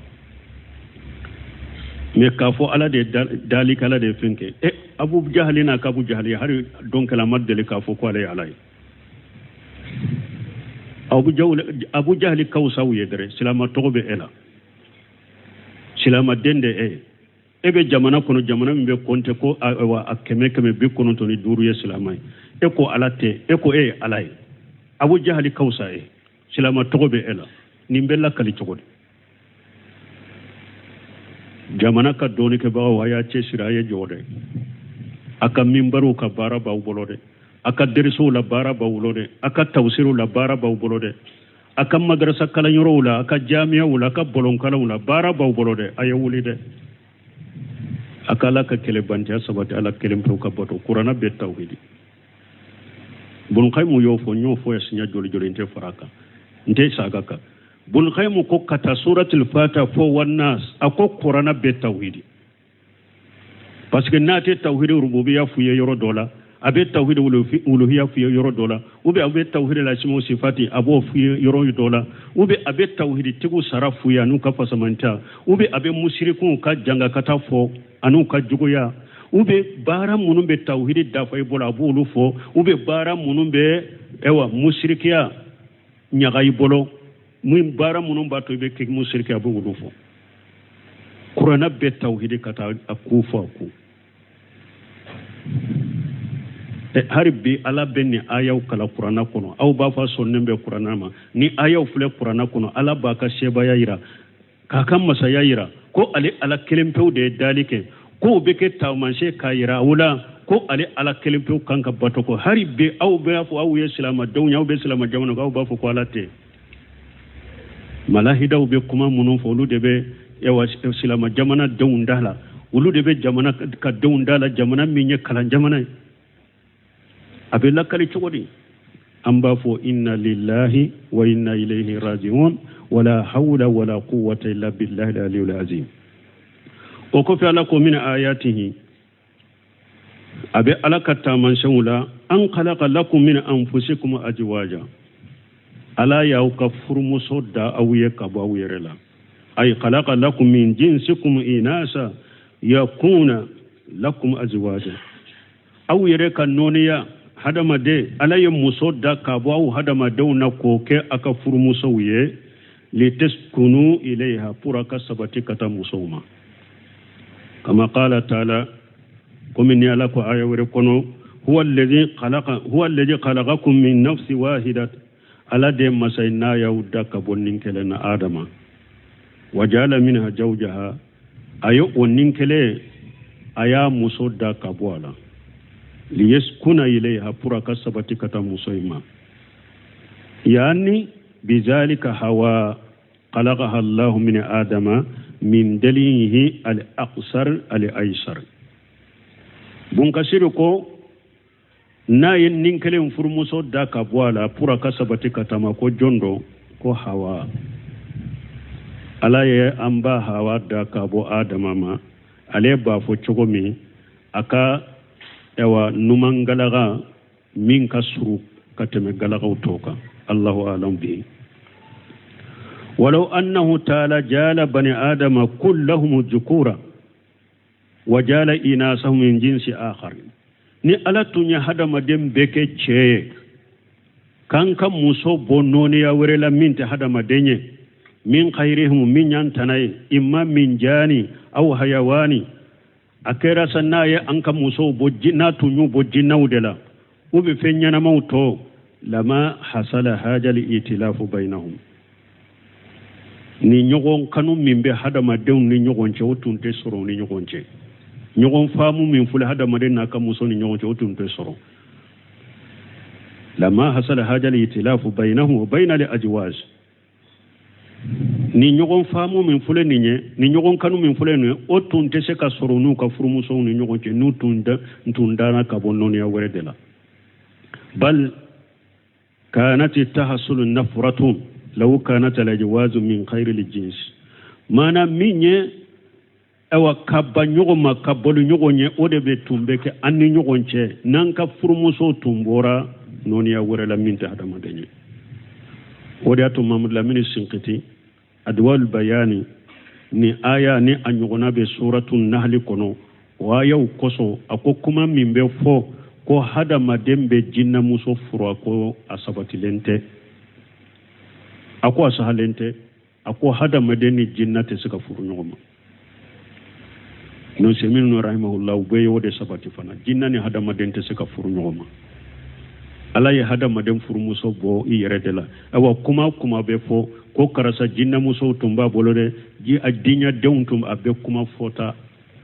Mais k'a fɔ Ala de ye dali kɛ, Ala de ye fɛn kɛ, ɛ Abu Jahali n'a ka Abu Jahali hali dɔnkɛla ma deli k'a fɔ ko ale ye Ala ye. Abu Jahali ka wusa u ye dɛrɛ, silama tɔgɔ bɛ e la, silamaden de e ye, e bɛ jamana kɔnɔ, jamana min bɛ kɔnte ko ayiwa a 195 ye silama ye, e ko Ala tɛ, e ko e ye Ala ye. Abu Jahali ka wusa e, silama tɔgɔ bɛ e la, nin bɛ lakali cogo di? Jamana ka dɔɔnikɛbagaw, a y'a cɛsiri, a ye jɔ dɛ, a ka minbariw ka baara b'aw bolo dɛ, a ka derisow la baara b'aw bolo dɛ, a ka tawusiriw la baara b'aw bolo dɛ, a ka madarasa kalanyɔrɔw la, a ka jamiyaw la, a ka bɔlɔnkalanw la baara b'aw bolo dɛ, a ye wuli dɛ, a ka Ala ka kɛlɛbantiya sabati, Ala kelen pewu ka bato. Kuranna bɛ tawhidi. Bunkayimu y'o fɔ, n y'o fɔ siɲɛ joli joli, n tɛ fara a kan, n tɛ saga kan. Bunkayimu ko ka taa suratul fatiha fo wannas, a ko kuranna bɛ tawhidi, parce que n'a tɛ tawhidi rububiya f'u ye yɔrɔ dɔ la, a bɛ tawhidi uluhiya f'u ye yɔrɔ dɔ la, ou bien a bɛ tawhidi la asma sifati a b'o f'u ye yɔrɔ dɔ la, ou bien a bɛ tawhidi tigiw sara f'u ye an'u ka fasamantiya, ou bien a bɛ musirikunw ka jangakata fɔ an'u ka juguya, ou bien baara minnu bɛ tawhidi dafa i bolo a b'olu fɔ, ou bien baara minnu bɛ ɛwa musirikiya ɲaga i bolo, min baara minnu b'a to i bɛ kɛ musiriki a b'olu fɔ. Kuranna bɛ tawhidi ka taa a ko fɔ a ko. Hali bi Ala bɛ nin ayaw kalan kuranna kɔnɔ, aw b'a fɔ a sɔnnen bɛ kuranna ma. Ni ayaw filɛ kuranna kɔnɔ, Ala b'a ka sebaaya yira, k'a ka masaya yira, ko ale Ala kelen pewu de ye dali kɛ, k'o bɛ kɛ taamasiyɛn k'a yira aw la ko ale Ala kelen pewu kan ka bato ko. Hali bi aw b'a fɔ aw ye silamadenw ye, aw bɛ silama jamana kan, aw b'a fɔ ko Ala tɛ. Malahidaw bɛ kuma minnu fɔ, olu de bɛ yawa silama jamana denw da la, olu de bɛ jamana ka denw da la, jamana min ye kalan jamana ye. A bɛ lakali cogo di? An b'a fɔ inna lillahi wa inna ilayhi raji'un wala hawla wala quwwata illa billahi al-aliyyil azim. O kɔfɛ Ala ko min ayatihi, a bɛ Ala ka taamasiyɛnw la, an khalaqa lakum min anfusikum azwaja, Ala y'aw ka furumuso da aw ye ka bɔ aw yɛrɛ la. Ay khalaqa lakum min jinsikum inasa yakuna lakum azwaja, aw yɛrɛ ka nɔɔniya hadamaden, Ala ye muso da ka bɔ aw hadamadenw na k'o kɛ a ka furumusow ye, litaskunu ilayha, pour a ka sabati ka taa musow ma. Kama qala taala, komi ni Ala ko aya wɛrɛ kɔnɔ, huwa alladhi khalaqa, huwa alladhi khalaqakum min nafsi wahidat, Ala de masa ye n'a y'aw da ka bɔ nin kelen na Adama, wa ja'ala minha zawjaha, a ye o nin kelen a y'a muso da ka bɔ a la, liyaskuna ilayha, pour a ka sabati ka taa muso in ma. Yani bizalika hawa khalaqaha Allahu min Adama min dalihi al-aqsar al-aysar. Bunkasiri ko n'a ye nin kelen furumuso da ka bɔ a la pour a ka sabati ka taama, ko jɔn don? Ko Hawa. Ala ye an ba Hawa da ka bɔ Adama ma, ale b'a fɔ cogo min a ka ɛwa numan galaga min ka surun ka tɛmɛ galagaw tɔw kan. Allahu alam bi. Walau annahu ta'ala jala bani adama kullahum dhukura wa jala inasahum min jinsi akhar, ni Ala tun ye hadamaden bɛɛ kɛ cɛ ye, k'an ka muso bɔ nɔɔniya wɛrɛ la min tɛ hadamaden ye, min khayrihim, min y'an tana ye, imma min jani aw hayawani, a kɛra sa n'a ye an ka musow bɔ, n'a tun y'u bɔ jinɛw de la, u bɛ fɛn ɲɛnamaw tɔ, lama hasala hajali itilafu bainahum. Ni ɲɔgɔn kanu min bɛ hadamadenw ni ɲɔgɔn cɛ, o tun tɛ sɔrɔ u ni ɲɔgɔn cɛ. Ɲɔgɔn faamu min filɛ hadamaden n'a ka muso ni ɲɔgɔn cɛ, o tun tɛ sɔrɔ. Lama hasala hajal itilafu bayinahu wa bayina li ajwaz. Ni ɲɔgɔn faamu min filɛ nin ye, ni ɲɔgɔn kanu min filɛ nin ye, o tun tɛ se ka sɔrɔ n'u ka furumusow ni ɲɔgɔn cɛ, n'u tun danna ka bɔ nɔniya wɛrɛ de la. Bal kanat tahasulu nafratun law kanat al-ajwazu min khayri al-jins. Maana min ye awa ka ban ɲɔgɔn ma, ka boli ɲɔgɔn ye, o de bɛ tun bɛ kɛ an ni ɲɔgɔn cɛ n'an ka furumusow tun bɔra nɔniya wɛrɛ la min tɛ hadamaden ye. O de y'a to Mamadu Lamini Sinkiti Adwal Bayani ni aya ni a ɲɔgɔnna bɛ suratu Nahali kɔnɔ, o ayaw kosɔn a ko kuma min bɛ fɔ ko hadamaden bɛ jinnamuso furu, a ko a sabatilen tɛ, a ko a sahalen tɛ, a ko hadamaden ni jinna tɛ se ka furu ɲɔgɔn ma. Ibn Usaymin rahimahullah u bɛɛ y'o de sabati fana, jinna ni hadamaden tɛ se ka furu ɲɔgɔn ma. Ala ye hadamaden furumuso bɔ i yɛrɛ de la. Ayiwa, kuma kuma bɛ fɔ ko karisa jinnamusow tun b'a bolo dɛ, a diɲɛdenw tun, a bɛ kuma fɔta,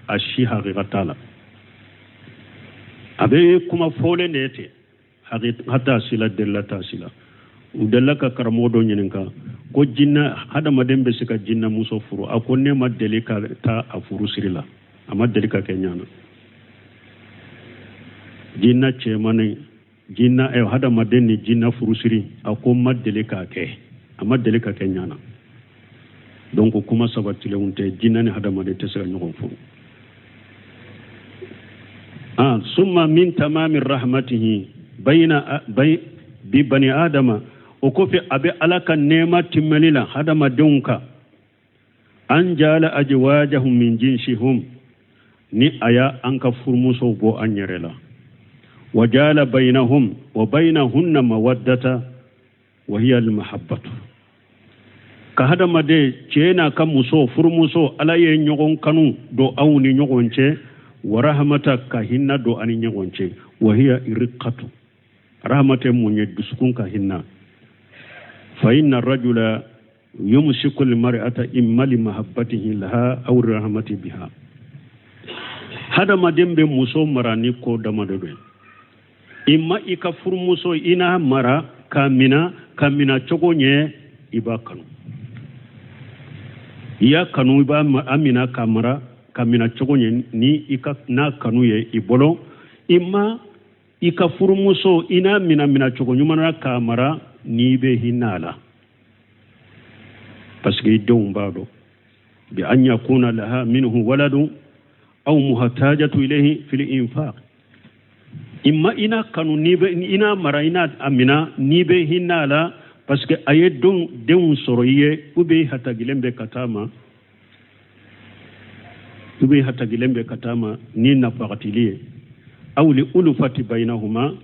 a si hakika t'a la, a bɛ kuma fɔlen de ye ten, hakika t'a si la, delila t'a si la. U delila ka karamɔgɔ dɔ ɲininka ko jinna hadamaden bɛ se ka jinnamuso furu, a ko ne ma deli ka taa a furu siri la, a ma deli ka kɛ ɲana. Jinna cɛmanni, jinna, hadamaden ni jinna furusiri, a ko ma deli k'a kɛ, a ma deli ka kɛ ɲana. Donc kuma sabatilenw tɛ, jinna ni hadamaden tɛ se ka ɲɔgɔn furu. Summa min tamami rahmatihi bayna bay bi bani adama, o kɔfɛ a bɛ Ala ka nɛɛma timmɛli la hadamadenw kan, an jala ajwajahum min jinsihum, ni a y'a an ka furumusow bɔ an yɛrɛ la. Wa jala bainahum wa bainahunna mawaddata wa hiya almahabbatu. Ka hadamaden cɛ n'a ka muso furumuso, Ala ye ɲɔgɔn kanu don aw ni ɲɔgɔn cɛ, wa rahmata, ka hinna don ani ɲɔgɔn cɛ, wa hiya irqatu. Rahmata mun ye? Dusukun ka hinna. Fa inna rajula yumsiku almar'ata imma li mahabbatihi laha aw rahmati biha. Hadamaden bɛ muso mara ni ko damadɔ ye. Imma i ka furumuso i n'a mara k'a mina, ka mina cogo ɲɛ, i b'a kanu. I y'a kanu, i b'a a mina k'a mara ka mina cogo ɲɛ, ni i ka n'a kanu ye i bolo. Imma i ka furumuso i n'a mina mina cogo ɲuman na k'a mara, n'i bɛ hinɛ a la, parce que i denw b'a dɔn. Bi an yakuna laha minhu waladun aw muhtajatu ilayhi fil infaq. Imma i n'a kanu, n'i bɛ i n'a mara, i n'a a mina, n'i bɛ hinɛ a la, parce que a ye denw sɔrɔ i ye, ou bien i hatagilen bɛ ka taa ma, ou bien i hatagilen bɛ ka taa ma ni nafagatili ye, aw li ulufati bayinahuma,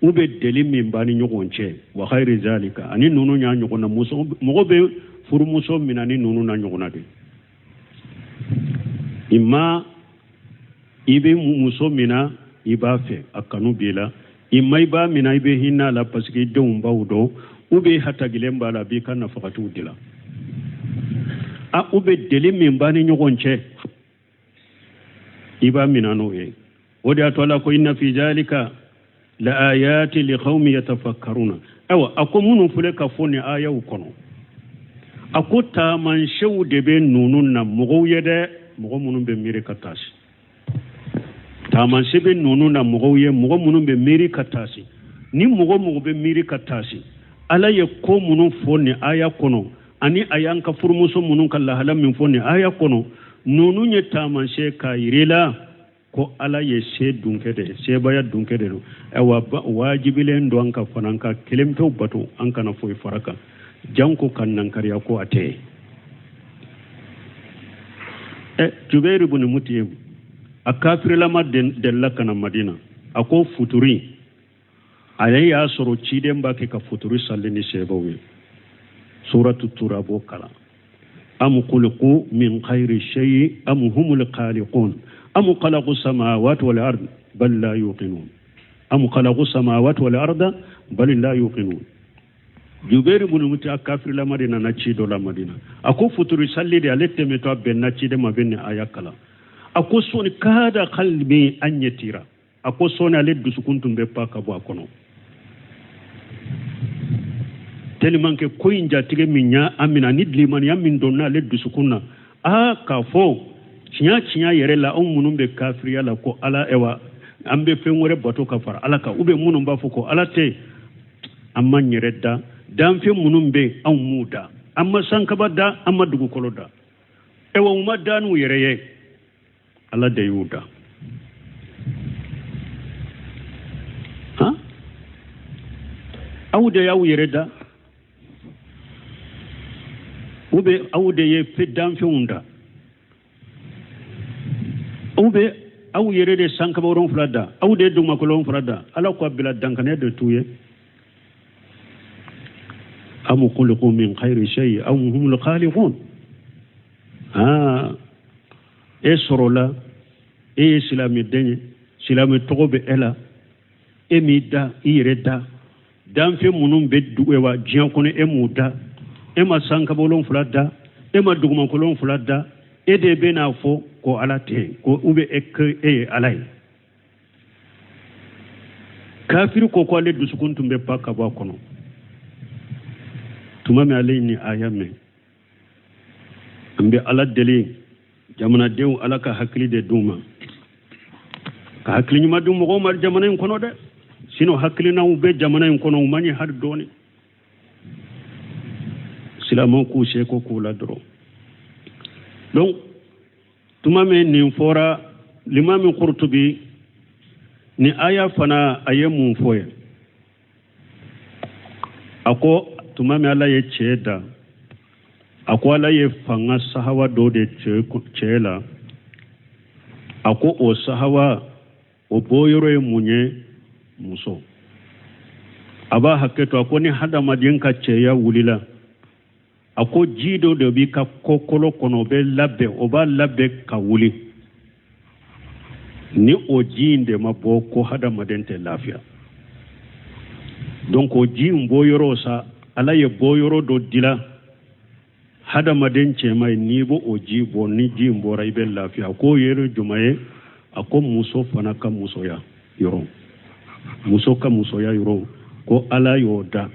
u bɛ deli min b'a ni ɲɔgɔn cɛ, wa khayri zalika, ani ninnu y'a ɲɔgɔn na. Muso mɔgɔ bɛ furumuso mina ni ninnu na ɲɔgɔn na de. Imma i bɛ muso mina i b'a fɛ, a kanu b'i la, imma i b'a mina i bɛ hinɛ a la, parce que i denw b'aw dɔn, ou bien hatagilen b'a la, a b'i ka nafagatiw di la, a u bɛ deli min b'a ni ɲɔgɔn cɛ, i b'a mina n'o ye. O de y'a to Ala ko inna fi zalika la ayati li qaumin yatafakkaruna. Ayiwa, a ko minnu filɛ ka fɔ nin ayaw kɔnɔ, a ko taamasiyɛnw de bɛ ninnu na mɔgɔw ye dɛ, mɔgɔ minnu bɛ miiri ka taasi. Taamasiyɛn bɛ ninnu na mɔgɔw ye, mɔgɔ minnu bɛ miiri ka taasi. Ni mɔgɔ mɔgɔ bɛ miiri ka taasi, Ala ye ko minnu fɔ nin aya kɔnɔ, ani a y'an ka furumuso minnu ka lahala min fɔ nin aya kɔnɔ, ninnu ye taamasiyɛn k'a yir'i la ko Ala ye se dunkɛ de ye, sebaaya dunkɛ de don. Ayiwa, wajibilen don an ka fana ka kelen pewu bato, an kana foyi fara kan, janko ka nankariya ko a tɛ ye. Jubairu ibn Mut'im, a kafirilama delila ka na Madina, a ko futuri, ale y'a sɔrɔ ciden b'a kɛ ka futuri sali ni sebaw ye. Suratu Tura b'o kalan. Am khuliqu min khayri shay'in am humul khaliqun am khalaqu samawati wal ard bal la yuqinun. Am khalaqu samawati wal arda bal la yuqinun. Jubɛri bunu muti a kafirilama de nana ci dɔ la Madina. A ko futuri salli de ale tɛmɛtɔ a bɛnna ciden ma, bɛ nin aya kalan. A ko sɔɔni kada qalbi an yatira, a ko sɔɔni ale dusukun tun bɛ pa ka bɔ a kɔnɔ tellement que ko in jatigɛ min y'a amina ni limaniya min donna ale dusukun na, aa k'a fɔ tiɲɛ tiɲɛ yɛrɛ la, anw minnu bɛ kafiriya la ko ala, ɛwa an bɛ fɛn wɛrɛ bato ka fara ala kan, ou bien minnu b'a fɔ ko ala tɛ, an ma yɛrɛ da danfɛn minnu bɛ yen, anw m'u da, an ma sankaba da, an ma dugukolo da, ɛwa u ma da n'u yɛrɛ ye, ala de y'u da. Han, aw de y'aw yɛrɛ da, ou bien aw de ye danfɛnw da, ou bien aw yɛrɛ de sankaba wolonfila da, aw de ye dugumakolo wolonfila da. Ala ko a bila dankaniya de t'u ye. Am khuliqu min khayri shay am humul khaliqun. Aa, e sɔrɔla, e ye silamɛden ye, silamɛ tɔgɔ bɛ e la, e m'i da i yɛrɛ da, danfɛn minnu bɛ dugu wa diɲɛ kɔnɔ e m'u da, e ma sankaba wolonfila da, e ma dugumakolo wolonfila da, e de bɛ n'a fɔ ko ala tɛ yen, ko ou bien e e ye ala ye. Kafiri ko ko ale dusukun tun bɛ pa ka bɔ a kɔnɔ tuma min ale ye nin aya mɛn. An bɛ ala deli jamanadenw, ala ka hakili de d'u ma, ka hakili ɲuman di mɔgɔw ma jamana in kɔnɔ dɛ. Sinon hakilinaw bɛ jamana in kɔnɔ, u man ɲi hali dɔɔni. Silamɛw k'u seko k'u la dɔrɔn. Donc tuma min nin fɔra, limami Kurtubi ni aya fana a ye mun fɔ ye? A ko tuma min ala ye cɛ da, a ko ala ye fanga sahawa dɔ de cɛ la. A ko o sahawa o bɔyɔrɔ ye mun ye? Muso. A b'a hakɛ to, a ko ni hadamaden ka cɛya wulila, a ko ji dɔ de b'i ka kɔkolo kɔnɔ, o bɛ labɛn, o b'a labɛn ka wuli. Ni o ji in de ma bɔ, ko hadamaden tɛ lafiya. Donc o ji in bɔyɔrɔ sa, ala ye bɔyɔrɔ dɔ dila hadamaden cɛma ye, n'i b'o o ji bɔ, ni ji in bɔra, i bɛ lafiya. K'o yɔrɔ jumɛn ye? A ko muso fana ka musoya yɔrɔ, muso ka musoya yɔrɔ, ko ala y'o da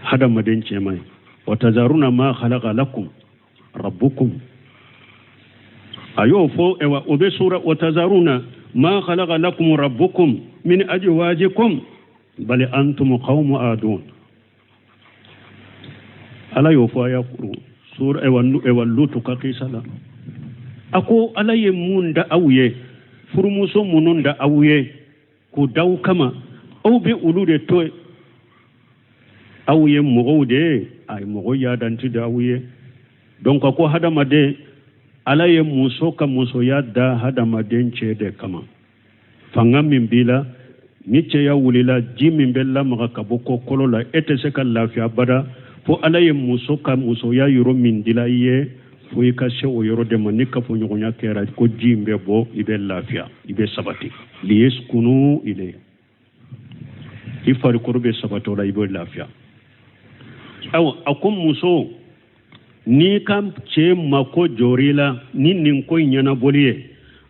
hadamaden cɛma ye. Wa tazaruna ma khalaqa lakum rabbukum, a y'o fɔ. Ewa o bɛ sura wa tazaruna ma khalaqa lakum rabbukum min ajwajikum bal antum qawmu adun. Ala y'o fɔ a y'a kuru sura, ewa ewa Lutu ka kisa la. A ko ala ye mun da aw ye, furumuso minnu da aw ye k'u d'aw kama, aw bɛ olu de to yen. Aw ye mɔgɔw de ye, a ye mɔgɔ yadanti de aw ye. Donc a ko hadamaden, ala ye muso ka musoya da hadamaden cɛ de kama. Fanga min b'i la, ni cɛya wulila, ji min bɛ lamaga ka bɔ kɔkolo la, e tɛ se ka lafiya bada fo ala ye muso ka musoya yɔrɔ min dila i ye, fo i ka se o yɔrɔ de ma. Ni kafoɲɔgɔnya kɛra, ko ji in bɛ bɔ, i bɛ lafiya, i bɛ sabati. Liyaskunu ilayhi, i farikolo bɛ sabati o la, i bɛ lafiya. Ayiwa, a ko muso, n'i ka cɛ mako jɔr'i la ni nin ko in ɲɛnabɔli ye,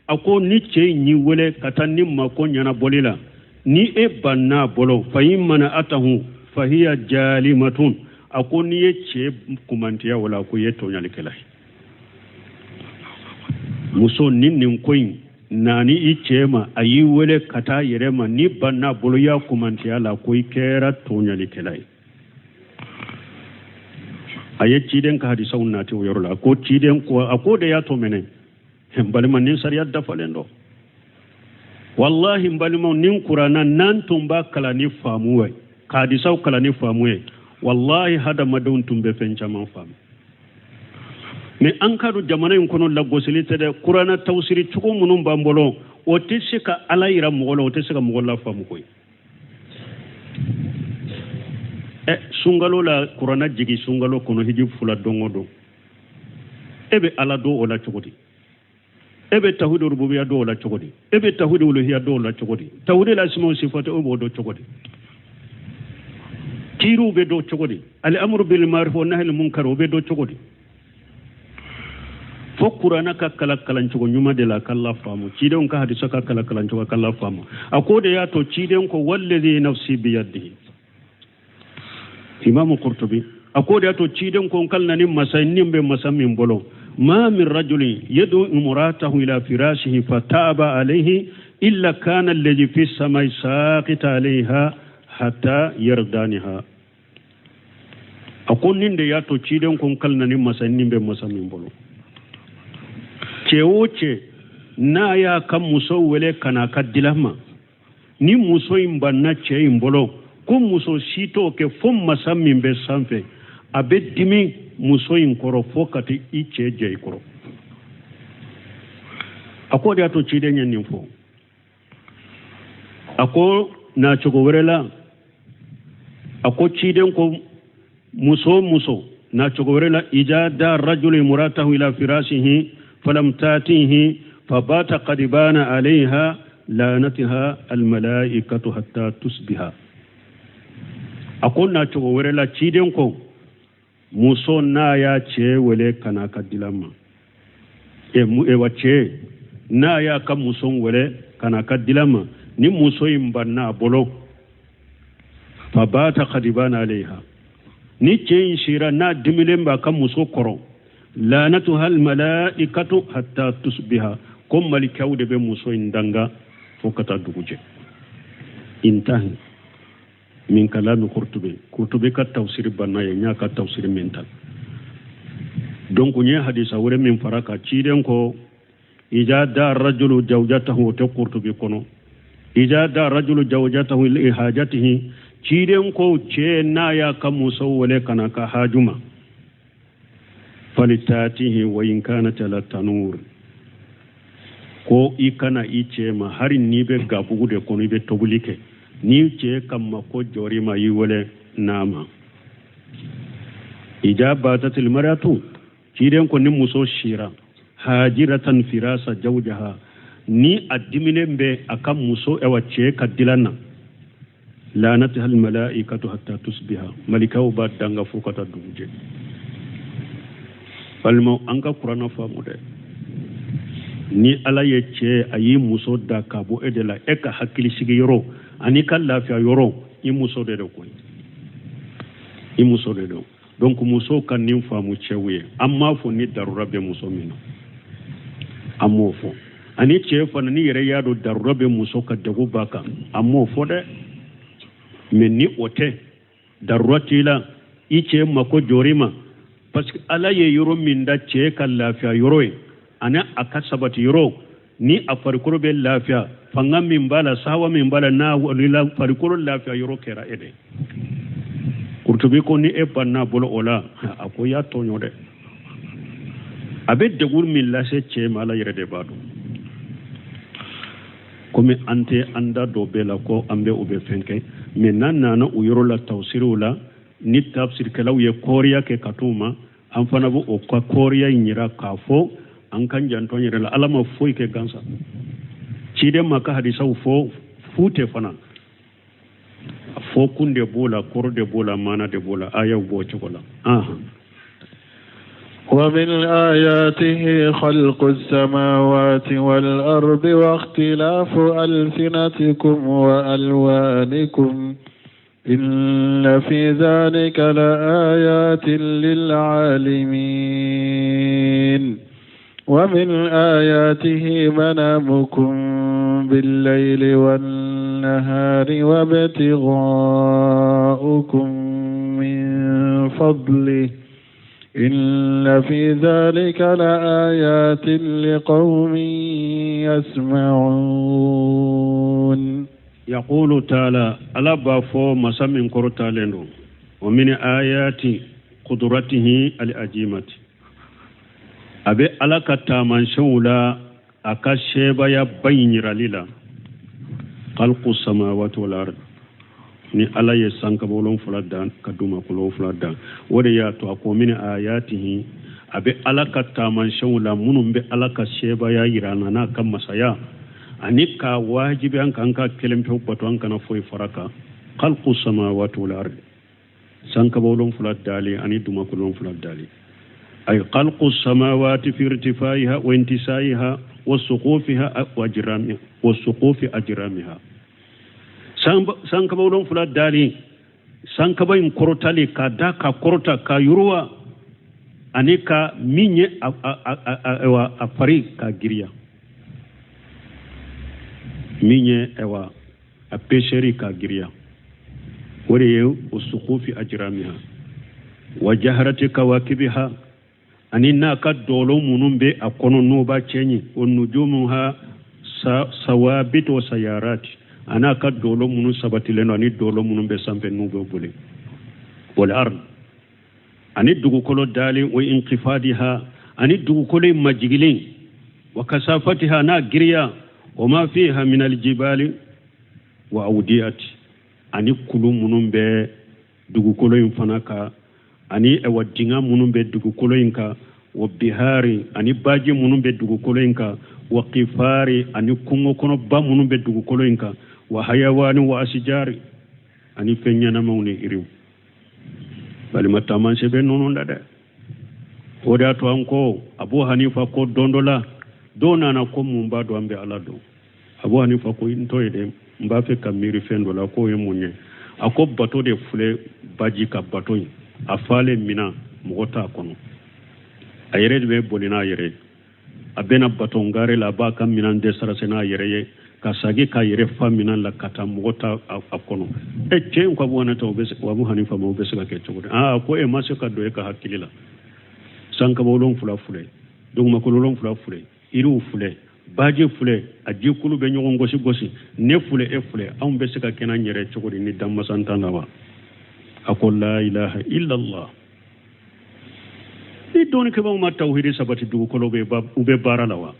a ko ni cɛ in y'i wele ka taa ni mako ɲɛnabɔli la, ni e banna a bolo, fa in mana atahu fahiya jalimatun, a ko n'i ye cɛ kumantiya o la, a ko i ye tɔɲalikɛla ye. Muso, ni nin ko in naani i cɛ ma, a y'i wele ka taa yɛrɛ ma, ni banna a bolo, i y'a kumantiya la, ko i kɛra tɔɲalikɛla ye. A ye ciden ka hadisaw nati o yɔrɔ la. A ko ciden ko, a ko de y'a to mɛnɛ. N balima, nin sariya dafalen dɔ, wallahi n balimaw, nin kurana n'an tun b'a kalan ni faamu ye, ka hadisaw kalan ni faamu ye, wallahi hadamadenw tun bɛ fɛn caman faamu. Mais an ka don jamana in kɔnɔ, lagosili tɛ dɛ. Kurana tawusiri cogo minnu b'an bolo, o tɛ se ka ala yira mɔgɔ la, o tɛ se ka mɔgɔ lafaamu koyi. Ɛ, sunkalo la, kurana jigi sunkalo kɔnɔ, hiji fila don o don, e bɛ ala dɔn o la cogo di? E bɛ tawhid rububiya dɔn o la cogo di? E bɛ tawhid uluhiya dɔn o la cogo di? Tawhid lasma sifat, e b'o dɔn cogo di? Kiiriw bɛ dɔn cogo di? Al-amru bil ma'ruf wa nahyi anil munkar, o bɛ dɔn cogo di? Fo kuranna ka kalan kalancogo ɲuman de la a ka lafaamu, cidenw ka hadisa ka kalan kalancogo ka lafaamu. A ko de y'a to ciden ko walladhi nafsi biyadihi, imamu Qurtubi a ko de y'a to ciden ko n kalina ni masa ni bɛ masa min bolo, ma min rajulin yad'u imratahu ila firashihi fataba alayhi illa kana alladhi fi samai saqita alayha hatta yardaniha. A ko nin de y'a to ciden ko n kalina ni masa ni bɛ masa min bolo, cɛ o cɛ n'a y'a ka muso wele ka n'a ka dilan ma, ni muso in banna cɛ in bolo, ko muso si t'o kɛ fo masa min bɛ sanfɛ a bɛ dimi muso in kɔrɔ fo ka taa i cɛ jɛ i kɔrɔ. A ko de y'a to ciden ye nin fɔ. A ko na cogo wɛrɛ la, a ko ciden ko muso o muso na cogo wɛrɛ la, ija da rajulu imratahu ila firashihi falam tatihi fabata qadibana alayha lanatiha almalaikatu hatta tusbiha. A ko na cogo wɛrɛ la, ciden ko muso n'a y'a cɛ wele ka n'a ka dilan ma, wa cɛ n'a y'a ka muso wele ka n'a ka dilan ma, ni muso in banna a bolo, fabata qadibana alayha, ni cɛ in sira n'a dimilen b'a ka muso kɔrɔ, lanatuha almalaikatu hatta tusbiha, ko malikaw de bɛ muso in danga fo ka taa dugu jɛ. Intahi min kalami Qurtubi. Qurtubi ka tafsiri banna ye, n y'a ka tafsiri min ta. Donc n ye hadisa wɛrɛ min fara ka ciden ko ija da rajulu zawjatahu, o tɛ Qurtubi kɔnɔ, ija da rajulu zawjatahu li hajatihi, ciden ko cɛ n'a y'a ka muso wele ka na ka haju ma, falitatihi wa in kanat ala tanur, ko i kana i cɛ ma hari n'i bɛ gabugu de kɔnɔ i bɛ tobili kɛ, ni cɛ ka mako jɔr'i ma i wele n'a ma. Ija batatil maratu, ciden ko ni muso sira hajiratan firasa jawjaha, ni a diminen bɛ a ka muso ɛwa cɛ ka dilan na, lanatiha almalaikatu hatta tusbiha, malikaw b'a danga fo ka taa dugu jɛ. Balimaw, an ka kuranna faamu dɛ. Ni ala ye cɛ a y'i muso da ka bɔ e de la, e ka hakili sigi yɔrɔ ani ka lafiya yɔrɔ, i muso de don koyi, i muso de don. Donc muso ka nin faamu cɛw ye, an m'a fɔ ni darura bɛ muso min na, an m'o fɔ. Ani cɛ fana ni yɛrɛ y'a dɔn darura bɛ muso ka degun b'a kan, an m'o fɔ dɛ. Mais ni o tɛ, darura t'i la, i cɛ mako jɔr'i ma, parce que ala ye yɔrɔ min da cɛ ka lafiya yɔrɔ ye ani a ka sabati yɔrɔ, ni a farikolo bɛ lafiya, fanga min b'a la, sawa min b'a la, n'a wulila farikolo lafiya yɔrɔ kɛra e de. Kurutubi ko ni e banna bolo o la, a ko i y'a tɔɲɔ dɛ. A bɛ degun min lase cɛ ma, ala yɛrɛ de b'a dɔn. Komi an tɛ an da dɔ bɛɛ la ko an bɛ o bɛ fɛn kɛ, mais n'an nana o yɔrɔ la tafsiriw la, ni tafsirikɛlaw ye kɔɔriya kɛ ka t'u ma, an fana bɛ o ka kɔɔriya in yira k'a fɔ an kan janto an yɛrɛ la. Ala ma foyi kɛ gansan, ciden ma ka hadisaw fɔ fu tɛ fana, fɔ kun de b'o la, kɔrɔ de b'o la, maana de b'o la, ayaw b'o cogo la. ومن آياته خلق السماوات والأرض واختلاف ألسنتكم وألوانكم إن في ذلك لآيات للعالمين. ومن آياته منامكم بالليل والنهار وابتغاؤكم من فضله إن في ذلك لآيات لقوم يسمعون. يقول تعالى ألا بافو مسامين كورتالينو ومن آيات قدرته العظيمة أبي ألا كتامان شولا أكاشيبا يا بين راليلا خلق السماوات والأرض ni ala ye sankaba wolonfila dan ka dugumakolo wolonfila dan, o de y'a to a ko min ayatihi a bɛ ala ka taamasiyɛnw la minnu bɛ ala ka sebaaya yira an na n'a ka masaya ani ka wajibi an kan ka kelen pewu bato, an kana foyi fara kan. Khalqu samawati wal ardi, Sankaba wolonfila dali ani dugumakolo wolonfila dali. Ay khalqu samawati fi irtifaiha wa intisaiha wa suqufiha wa ajramiha wa suqufi ajramiha. Sankaba wolonfila dali, sankaba in kɔrɔtali ka da ka kɔrɔta ka yiriwa ani ka min ye a fari ka giriya, min ye ayiwa a peseri ka giriya, o de ye o suqufi ajramiha wa jaharati kawakibiha, ani n'a ka dɔlɔ minnu bɛ a kɔnɔ n'o b'a cɛɲi, o nujumuha sawabit wa sayarat, a n'a ka dɔlɔ minnu sabatilen don ani dɔlɔ minnu bɛ sanfɛ n'u bɛ boli, wal ard ani dugukolo dalen, wa inqifadiha ani dugukolo in majigilen, wa kasafatiha n'a giriya, wa ma fiha min aljibali wa awdiyati ani kulu minnu bɛ dugukolo in fana kan, ani ayiwa dingɛ minnu bɛ dugukolo in kan, wa bihari ani baji minnu bɛ dugukolo in kan, wa kifari ani kungo kɔnɔba minnu bɛ dugukolo in kan, wa hayawani wa asijari ani fɛn ɲɛnamaw ni yiriw. Balima taamasiyɛn bɛ ninnu da dɛ. O de y'a to an ko Abu Hanifa ko don dɔ la, dɔw nana ko mun b'a dɔn an bɛ Ala dɔn. Abu Hanifa ko n t'o ye dɛ, n b'a fɛ ka miiri fɛn dɔ la, k'o ye mun ye? A ko bato de filɛ baji ka bato in a falen minan mɔgɔ t'a kɔnɔ, a yɛrɛ de bɛ boli n'a yɛrɛ ye, a bɛna bato gare la, a b'a ka minan desarase n'a yɛrɛ ye ka sagi k'a yɛrɛ fa minan la ka taa, mɔgɔ t'a a kɔnɔ. E cɛ in ko Abu Hanifa, o bɛ se, Abu Hanifa ma o bɛ se ka kɛ cogo di? Aa, ko e ma se ka don e ka hakili la. Sankaba wolonfila filɛ, dugumakolo wolonfila filɛ, yiriw filɛ, baji filɛ, a jikulu bɛ ɲɔgɔn gosi gosi, ne filɛ, e filɛ, anw bɛ se ka kɛ n'an yɛrɛ cogo di ni danmasa t'an na wa? A ko la ilaha illallah. Ni dɔnnikɛbaaw ma tawhidi sabati dugukolo bɛ, u bɛ baara la wa?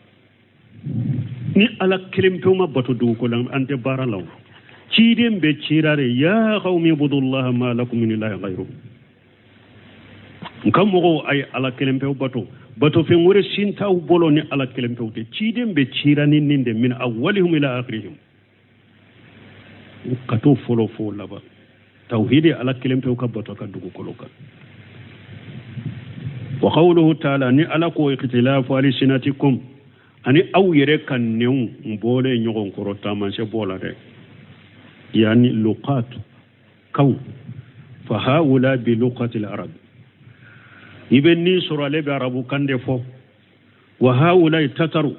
Ni Ala kelen pewu ma bato dugukolo, an tɛ baara la wa? Ciden bɛ cira de, ya qawmi ibudullaha ma lakum min ilahin ghayruhu. N ka mɔgɔw, a ye Ala kelen pewu bato, bato fɛn wɛrɛ sin t'aw bolo ni Ala kelen pewu tɛ. Ciden bɛ cira ni nin de, min awwalihim ila akhirihim, ka t'o fɔlɔ fo laban. Tawhidi, Ala kelen pewu ka bato ka dugukolo kan. Wa qawluhu ta'ala, ni Ala ko ikhtilafu alsinatikum, ani aw yɛrɛ ka nɛnw n bɔlen ɲɔgɔn kɔrɔ, taamasiyɛn b'o la dɛ, yani luqat kaw fa haula bi luqati al-arab, i bɛ nin sɔrɔ ale bɛ arabu kan de fɔ. Wa haula tataru,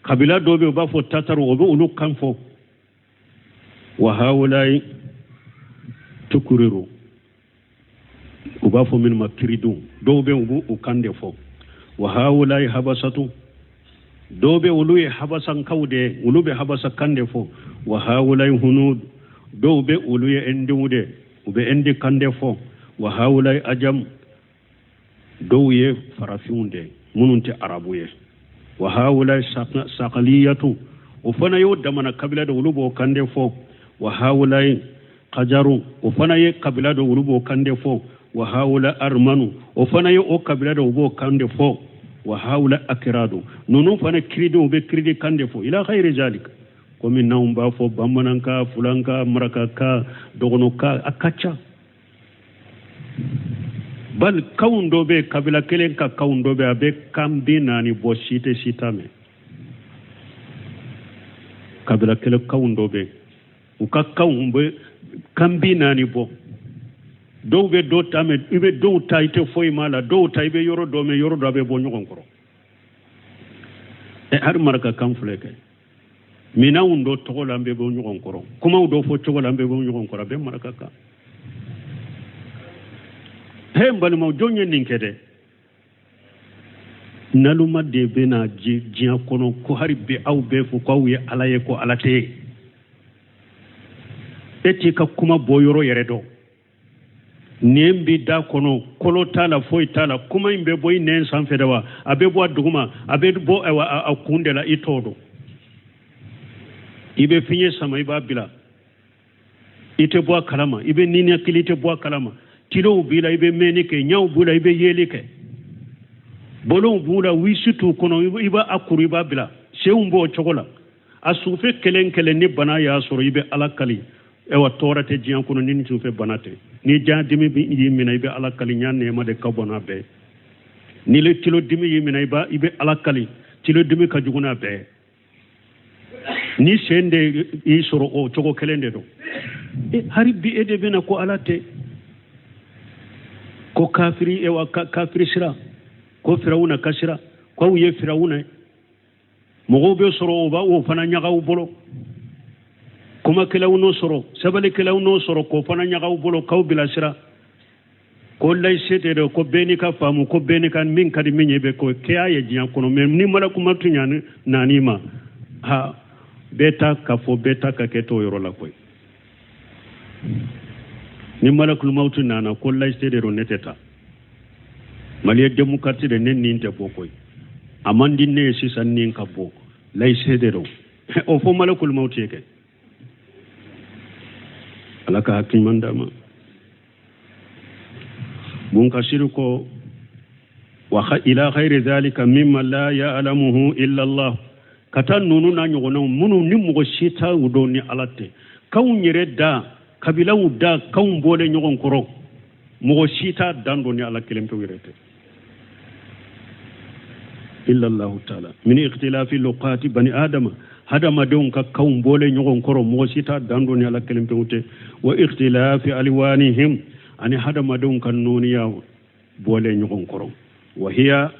kabila dɔ bɛ yen u b'a fɔ tataru, o bɛ olu kan fɔ. Wa haula tukuriru, u b'a fɔ minnu ma kiridenw, dɔw bɛ yen u b'u kan de fɔ. Wa haula habasatu, dɔw bɛ olu ye habasankaw de ye, olu bɛ habasa kan de fɔ. Wa haula hunud, dɔw bɛ olu ye ɛndiw de, u bɛ ɛndi kan de fɔ. Wa haula ajam, dɔw ye farafinw de minnu tɛ arabu ye. Wa haula sakaliyatu, o fana y'o damana kabila de, olu b'o kan de fɔ. Wa haula kajaru, o fana ye kabila de, olu b'o kan de fɔ. Wa haula armanu, o fana ye o kabila de, u b'o kan de fɔ. Wa haula akiradu, ninnu fana kiridenw, u bɛ kiridi kan de fɔ. Ila khayri zalik, komi n'anw b'a fɔ bamanankan, fulankan, marakakan, dɔgɔnɔkan, a ka ca. Bal kanw dɔ bɛ yen, kabila kelen ka kanw dɔ bɛ yen, a bɛ kan 40 bɔ, si tɛ si t'a mɛn. Kabila kelen kanw dɔ bɛ yen, u ka kanw bɛ kan 40 bɔ. Dɔw bɛ dɔ ta mɛn, i bɛ dɔw ta i tɛ foyi m'a la, dɔw ta i bɛ yɔrɔ dɔ mɛn, yɔrɔ dɔ a bɛ bɔ ɲɔgɔn kɔrɔ. Ɛ, hali maraka kan filɛ kɛ, minɛnw dɔ tɔgɔ la an bɛ bɔ ɲɔgɔn kɔrɔ, kumaw dɔ fɔ cogo la an bɛ bɔ ɲɔgɔn kɔrɔ, a bɛ maraka kan. He n balimaw, jɔn ye nin kɛ dɛ? Naloma de bɛ na diɲɛ kɔnɔ ko hali bi aw bɛɛ fɔ k'aw ye Ala ye, ko Ala tɛ yen. E t'i ka kuma bɔ yɔrɔ yɛrɛ dɔn. Nɛn b'i da kɔnɔ, kolo t'a la, foyi t'a la, kuma in bɛ bɔ i nɛn sanfɛ de wa, a bɛ bɔ a duguma, a bɛ bɔ ayiwa a kun de la, i t'o dɔn. I bɛ fiɲɛ sama, i b'a bila, i tɛ bɔ a kalama, i bɛ ninakili, i tɛ bɔ a kalama. Tilew b'i la, i bɛ mɛnni kɛ, ɲɛw b'u la, i bɛ yeli kɛ, bolow b'u la, wisi t'u kɔnɔ, i b'a kuru, i b'a bila, senw b'o cogo la. A sufɛ kelen kelen ni bana y'a sɔrɔ, i bɛ Ala kali. Ewa tɔɔrɔ tɛ diɲɛ kɔnɔ ni sufɛ bana tɛ. Ni jan dimi y'i minɛ, i bɛ Ala kali, ɲa nɛɛma de ka bon n'a bɛɛ. Ni le tilo dimi y'i minɛ, i bɛ Ala kali, tilo dimi ka jugu n'a bɛɛ. Ni sen de y'i sɔrɔ, o cogo kelen de don. Hari bi e de bɛna ko Ala tɛ, ko kafiri, ewa kafiri sira, ko Firawuna ka sira, k'aw ye Firawuna ye. Mɔgɔw bɛ sɔrɔ, o b'a o fana ɲagaw bolo, kumakɛlaw n'o sɔrɔ, sabalikɛlaw n'o sɔrɔ, k'o fana ɲagaw bolo, k'aw bilasira ko laïcité de, ko bɛɛ n'i ka faamu, ko bɛɛ n'i ka min ka di min ye bɛ ko kɛ ye diɲɛ kɔnɔ. Mais ni malakumatu ɲani ma, ha, bɛɛ ta ka fɔ, bɛɛ ta ka kɛ t'o yɔrɔ la koyi. Ni malakumatu nana ko laïcité de don, ne tɛ taa. Malien démocrate de, ne nin tɛ bɔ koyi, a man di ne ye sisan nin ka bɔ, laïcité de don. O fɔ malakumatu ye kɛ. Ala ka hakili ɲuman d'a ma. Munkasiru ko wa ila khayri dhalika mimma la ya'lamuhu illa Allah, ka taa ninnu n'a ɲɔgɔnnaw minnu ni mɔgɔ si t'a dɔn ni Ala tɛ. K'anw yɛrɛ da, kabilaw da, k'anw bɔlen ɲɔgɔn kɔrɔ, mɔgɔ si t'a dan dɔn ni Ala kelen pewu yɛrɛ tɛ. Illa Allah taala min ikhtilafi luqati bani adama, hadamadenw ka kanw bɔlen ɲɔgɔn kɔrɔ, mɔgɔ si t'a dan dɔn ni Ala kelen pewu tɛ. Wa ikhtilafi alwanihim, ani hadamadenw ka nɔɔniya bɔlen ɲɔgɔn kɔrɔ. Wa hiya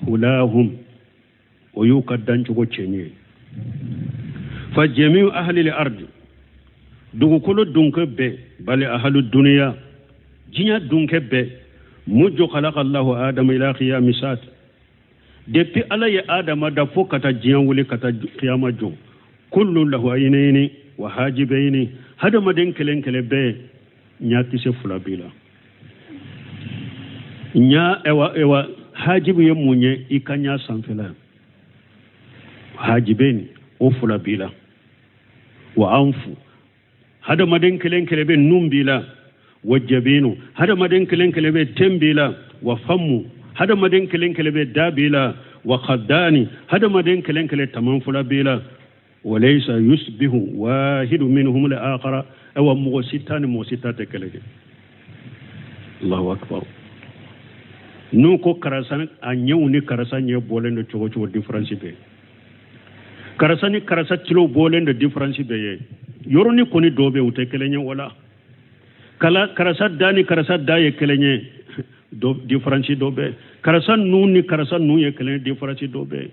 hulahum, o y'u ka dancogo cɛɲi ye. Fa jamiu ahli al-ardi, dugukolo dunkɛ bɛɛ, bali ahlu duniya, diɲɛ dunkɛ bɛɛ, mujjo khalaqa Allahu adama ila qiyami saat, depuis Ala ye Adama da fo ka taa diɲɛ wuli, ka taa kiyama jɔ, kullu lahu aynayni wa hajibayni, hadamaden kelen kelen bɛɛ ɲakisɛ fila b'i la. Ɲa ewa ewa hajibu ye mun ye? I ka ɲa sanfɛla, hajibayni, o fila b'i la. Wa anfu, hadamaden kelen kelen bɛ nun b'i la. Wa jabinu, hadamaden kelen kelen bɛ ten b'i la. Wa famu, hadamaden kelen kelen bɛ da b'i la. Wa khaddani, hadamaden kelen kelen taman fila b'i la. Walaysa yusbihu wahidu minhum al-akhara, awa mɔgɔ si ta ni mɔgɔ si ta tɛ kɛlɛ kɛ. Allahu akbar. N'u ko karisa a ɲɛw ni karisa ɲɛ bɔlen don cogo cogo, différence bɛ yen. Karisa ni karisa tulo bɔlen don, différence bɛ yen. Yɔrɔnin kɔni dɔ bɛ yen, u tɛ kelen ye. Wala kala karisa da ni karisa da ye kelen ye, dɔ différence dɔ bɛ. Karisa nun ni karisa nun ye kelen ye, différence dɔ bɛ.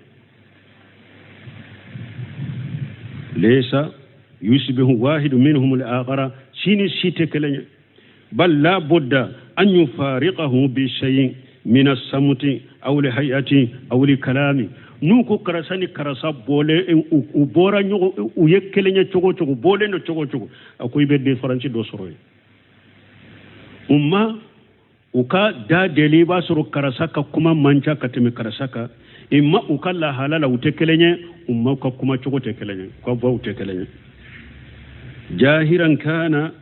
Laysa yusbihu wahidu minhum al-akhara, si ni si tɛ kelen ye. Bal la budda an yufariqahu bi shay'in min as-samti aw li hay'ati aw li kalami. N'u ko karisa ni karisa bɔlen, u bɔra ɲɔgɔn, u ye kelen ye cogo cogo, bɔlen don cogo cogo, a ko i bɛ différence dɔ sɔrɔ yen. U ma u ka da deli, i b'a sɔrɔ karisa ka kuma man ca ka tɛmɛ karisa kan. I ma u ka lahala la, u tɛ kelen ye. U ma u ka kuma cogo tɛ kelen ye, u ka voix tɛ kelen ye. Jahiran kana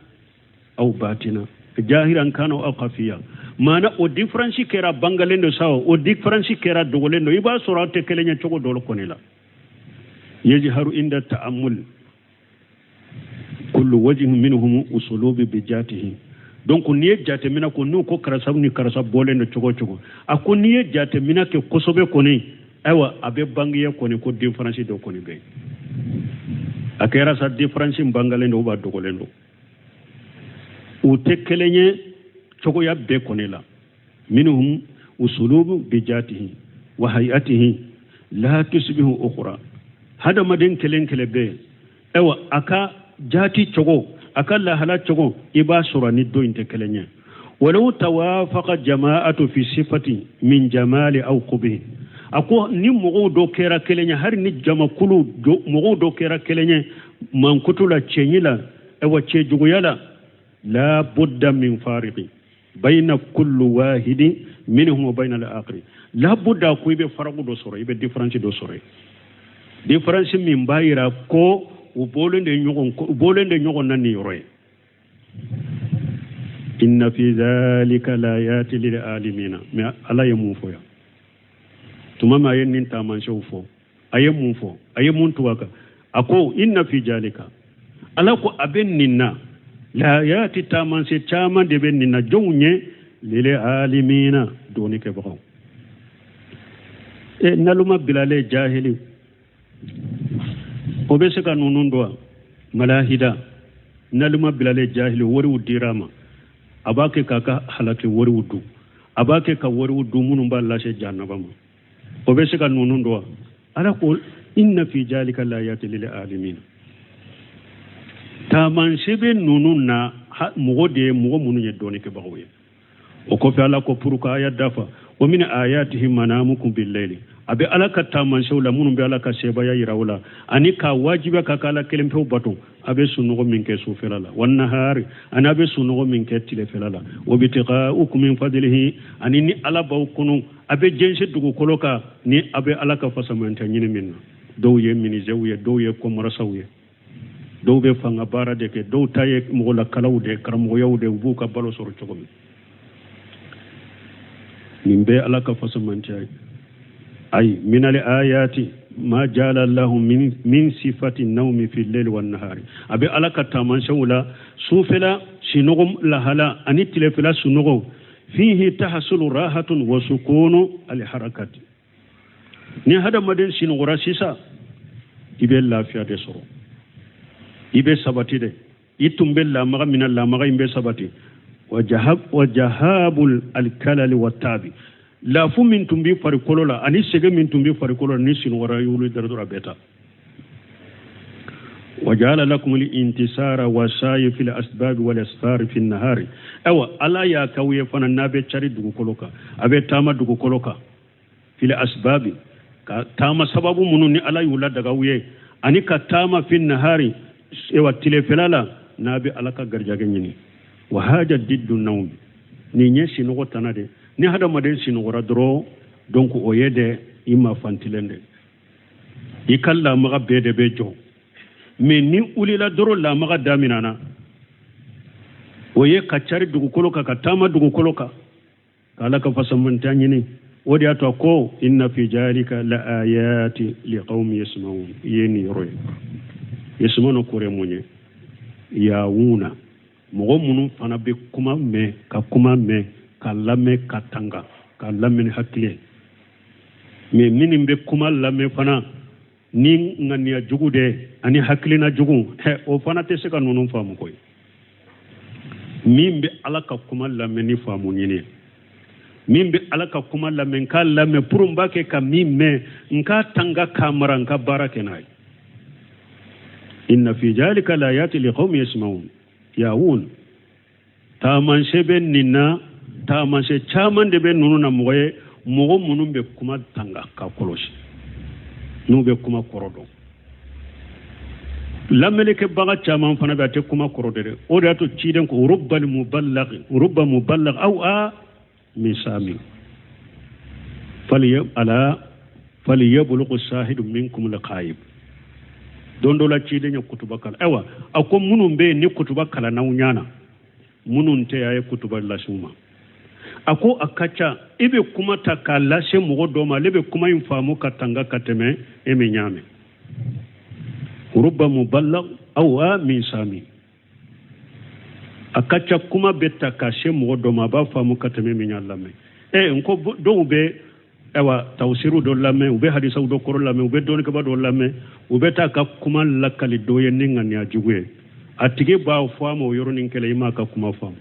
aw batina, jahiran kana aw khafiya, maana o différence kɛra bangalen don sa, o différence kɛra dogolen don, i b'a sɔrɔ aw tɛ kelen ye cogo dɔ kɔni la. Yajharu inda ta'ammul kullu wajhin minhum usulubi bi jatihi. Donc n'i ye jateminɛ ko n'u ko karisa ni karisa bɔlen don cogo cogo, a ko n'i ye jateminɛ kɛ kosɛbɛ kɔni, ayiwa a bɛ bangeya kɔni ko différence dɔ kɔni bɛ yen. A kɛra sa différence bangalen don, ou dogolen don, u tɛ kelen ye cogoya bɛɛ kɔni la. Minhum usulubu bi jatihi wa hayatihi la tusbihu ukhra. Hadamaden kelen kelen bɛ yen, ayiwa a ka jati cogo, a ka lahala cogo, i b'a sɔrɔ ni dɔ in tɛ kelen ye. Walau tawafaqa jama'atu fi sifati min jamali aw qubhi, a ko ni mɔgɔw dɔ kɛra kelen ye, hali ni jamakulu mɔgɔw dɔ kɛra kelen ye mankutu la, cɛɲi la, ayiwa cɛjuguya la, la budda min fariqi bayna kullu wahidi minhum wa bayna al-akhiri. La budda ko i bɛ faraku dɔ sɔrɔ, i bɛ différence dɔ sɔrɔ, différence min b'a yira ko u bɔlen de ɲɔgɔn, u bɔlen de ɲɔgɔn na nin yɔrɔ ye. Inna fi dhalika laayati lil alimina. Mais Ala ye mun fɔ yan? Tuma min a ye nin taamasiyɛnw fɔ, a ye mun fɔ? A ye mun tugu a kan? A ko inna fi jalika, Ala ko a bɛ nin na, laayati taamasiyɛn caman de bɛ nin na jɔnw ye? Lil alimina, dɔnni kɛbagaw. E naloma bilalen jahili, o bɛ se ka ninnu dɔn wa? Malahida naloma bilalen jahili, wariw dira a ma, a b'a kɛ k'a ka halaki wariw dun, a b'a kɛ ka wariw dun minnu b'a lase jahanaba ma, o bɛ se ka ninnu dɔn wa? Ala ko inna fi jalika laayati lil alimina, taamasiyɛn bɛ ninnu na mɔgɔ de ye, mɔgɔ minnu ye dɔnnikɛbagaw ye. O kɔfɛ Ala ko pour ka aya dafa, wa min ayatihi manamukum billayli, a bɛ Ala ka taamasiyɛnw la minnu bɛ Ala ka sebaaya yira o la ani k'a wajibiya ka k'Ala kelen pewu bato, a bɛ sunɔgɔ min kɛ sufɛla la, wa nahari, ani a bɛ sunɔgɔ min kɛ tilefɛla la, wa bitighaukum min fadlihi, ani ni Ala b'aw kunu a bɛ jɛnsɛn dugukolo kan ni a bɛ Ala ka fasamantɛ ɲini min na. Dɔw ye minizew ye, dɔw ye kɔmarasaw ye, dɔw bɛ fanga baara de kɛ, dɔw ta ye mɔgɔlakalaw de, karamɔgɔyaw de, u b'u ka balo sɔrɔ cogo min. Nin bɛɛ Ala ka fasamantiya ye. Ayi minal ayati ma jala lahu min sifati nawmi fi layli wan nahari, a bɛ Ala ka taamasiyɛnw la sufɛla sunɔgɔ lahala ani tilefɛla sunɔgɔ, fihi tahasulu rahatun wa sukunu al harakati. Ni hadamaden sinɔgɔra sisan, i bɛ lafiya de sɔrɔ, i bɛ sabati de, i tun bɛ lamaga min na, lamaga in bɛ sabati. Wa jahabul alkalali wa taabi, lafu min tun b'i farikolo la ani sɛgɛn min tun b'i farikolo la, ni sinɔgɔra i wuli dɔrɔn a bɛ taa. Wa ja'ala lakum al-intisara wa sa'i fil asbab wal asfar fi nahari. Ayiwa, Ala y'a k'aw ye fana n'a bɛ cari dugukolo kan, a bɛ taama dugukolo kan, fil asbabi, ka taama sababu minnu ni Ala y'u ladaga aw ye, ani ka taama fi nahari, ewa tilefɛla la n'a bɛ Ala ka garijɛgɛ ɲini. Wa haja diddu nawmi, nin ye sinɔgɔ tana de. Ni hadamaden sinɔgɔra dɔrɔn, donc o ye de i ma fantilen de, i ka lamaga bɛɛ de bɛ jɔ. Mais ni wulila dɔrɔn, lamaga daminɛna, o ye ka cari dugukolo kan, ka taama dugukolo kan, k'Ala ka fasamantɛ ɲini. O de y'a to a ko inna fi jalika la ayati liqawmi yasma'un. I ye nin yɔrɔ ye, yasma'un kɔrɔ ye mun ye? Yawuna, mɔgɔ minnu fana bɛ kuma mɛn, ka kuma mɛn, ka lamɛn, ka tanga, ka lamɛn ni hakili ye. Mais minnu bɛ kuma lamɛn fana ni ŋaniya jugu de ani hakilina jugu, o fana tɛ se ka ninnu faamu koyi. Min bɛ Ala ka kuma lamɛn ni faamu ɲini ye, min bɛ Ala ka kuma lamɛn k'a lamɛn pour n b'a kɛ ka min mɛn, n k'a tanga k'a mara, n ka baara kɛ n'a ye. Inna fi jalika layati liqawmi yasma'un yawun, taamasiyɛn bɛ nin na, taamasiyɛn caman de bɛ ninnu na mɔgɔ ye, mɔgɔ minnu bɛ kuma tanga ka kɔlɔsi, n'u bɛ kuma kɔrɔ dɔn. Lamɛnnikɛbaga caman fana bɛ, a tɛ kuma kɔrɔ dɔn dɛ. O de y'a to ciden ko rubba mubalagh, rubba mubalagh aw a min sami fali ala faliyablugu shahidu minkum alqaib. Don dɔ la ciden ye kutuba kalan. Ayiwa, a ko minnu bɛ yen ni kutuba kalanna u ɲɛ na, minnu tɛ, a ye kutuba lase u ma. A ko a ka ca i bɛ kuma ta k'a lase mɔgɔ dɔ ma, ale bɛ kuma in faamu ka tanga ka tɛmɛ e min y'a mɛn. Rubba mubalagh aw a min sami, a ka ca kuma bɛ ta k'a se mɔgɔ dɔ ma, a b'a faamu ka tɛmɛ min y'a lamɛn. N ko dɔw bɛ ayiwa tawusiru dɔ lamɛn, u bɛ hadisaw dɔ kɔrɔ lamɛn, u bɛ dɔnnikɛba dɔ lamɛn, u bɛ taa ka kuma lakali dɔ ye ni ŋaniya jugu ye. A tigi b'a fɔ a ma o yɔrɔnin kelen, i m'a ka kuma faamu,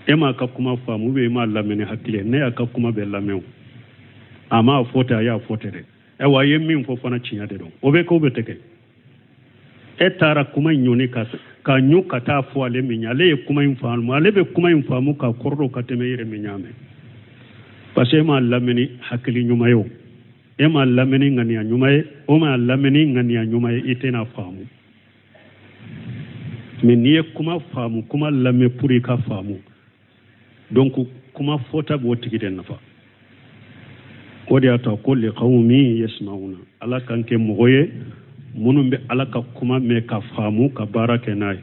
e m'a ka kuma faamu, ou bien i m'a lamɛn ni hakili ye. Ne y'a ka kuma bɛɛ lamɛn o, a m'a fɔ ten, a y'a fɔ ten dɛ. Ayiwa, a ye min fɔ fana tiɲɛ de don, o bɛ kɛ o bɛ tɛ kɛ. E taara kuma in ɲɔni ka k'a ɲu ka taa fɔ ale min ye, ale ye kuma in faamu, ale bɛ kuma in faamu k'a kɔrɔ dɔn ka tɛmɛ e yɛrɛ min y'a mɛn. Parce que e m'a lamɛn ni hakili ɲuman ye o, e m'a lamɛn ni ŋaniya ɲuman ye, o m'a lamɛn ni ŋaniya ɲuman ye, i tɛna faamu. Mais n'i ye kuma faamu, kuma lamɛn pour i ka faamu, donc kuma fɔta b'o tigi de nafa. O de y'a to ko liqawmi yasma'una, Ala k'an kɛ mɔgɔ ye minnu bɛ Ala ka kuma mɛn ka faamu ka baara kɛ n'a ye.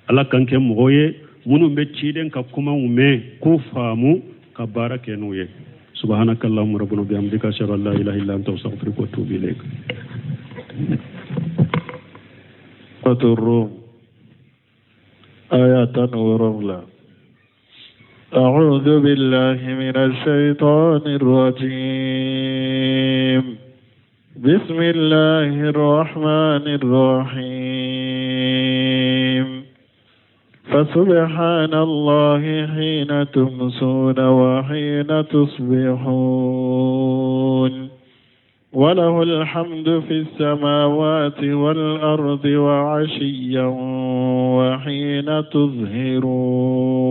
Ala k'an kɛ mɔgɔ ye minnu bɛ ciden ka kumaw mɛn k'u faamu ka baara kɛ n'u ye. Subhanaka Allahumma rabbana bihamdika ashhadu an la ilaha illa anta astaghfiruka wa atubu ilayk. سورة الروم آية 17. أعوذ بالله من الشيطان الرجيم. بسم الله الرحمن الرحيم. فسبحان الله حين تمسون وحين تصبحون، وله الحمد في السماوات والأرض وعشيا وحين تظهرون.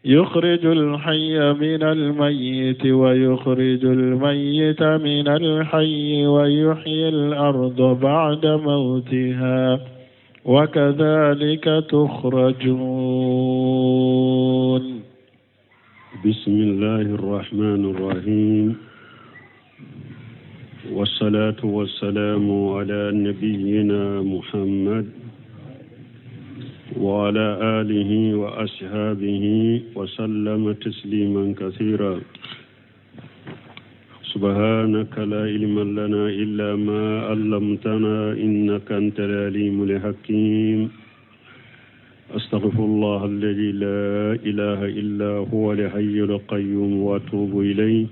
يخرج الحي من الميت ويخرج الميت من الحي ويحيي الأرض بعد موتها وكذلك تخرجون. بسم الله الرحمن الرحيم، والصلاة والسلام على نبينا محمد وعلى آله وأصحابه وسلم تسليما كثيرا. سبحانك لا علم لنا إلا ما علمتنا إنك أنت العليم الحكيم. أستغفر الله الذي لا إله إلا هو الحي القيوم وأتوب إليه.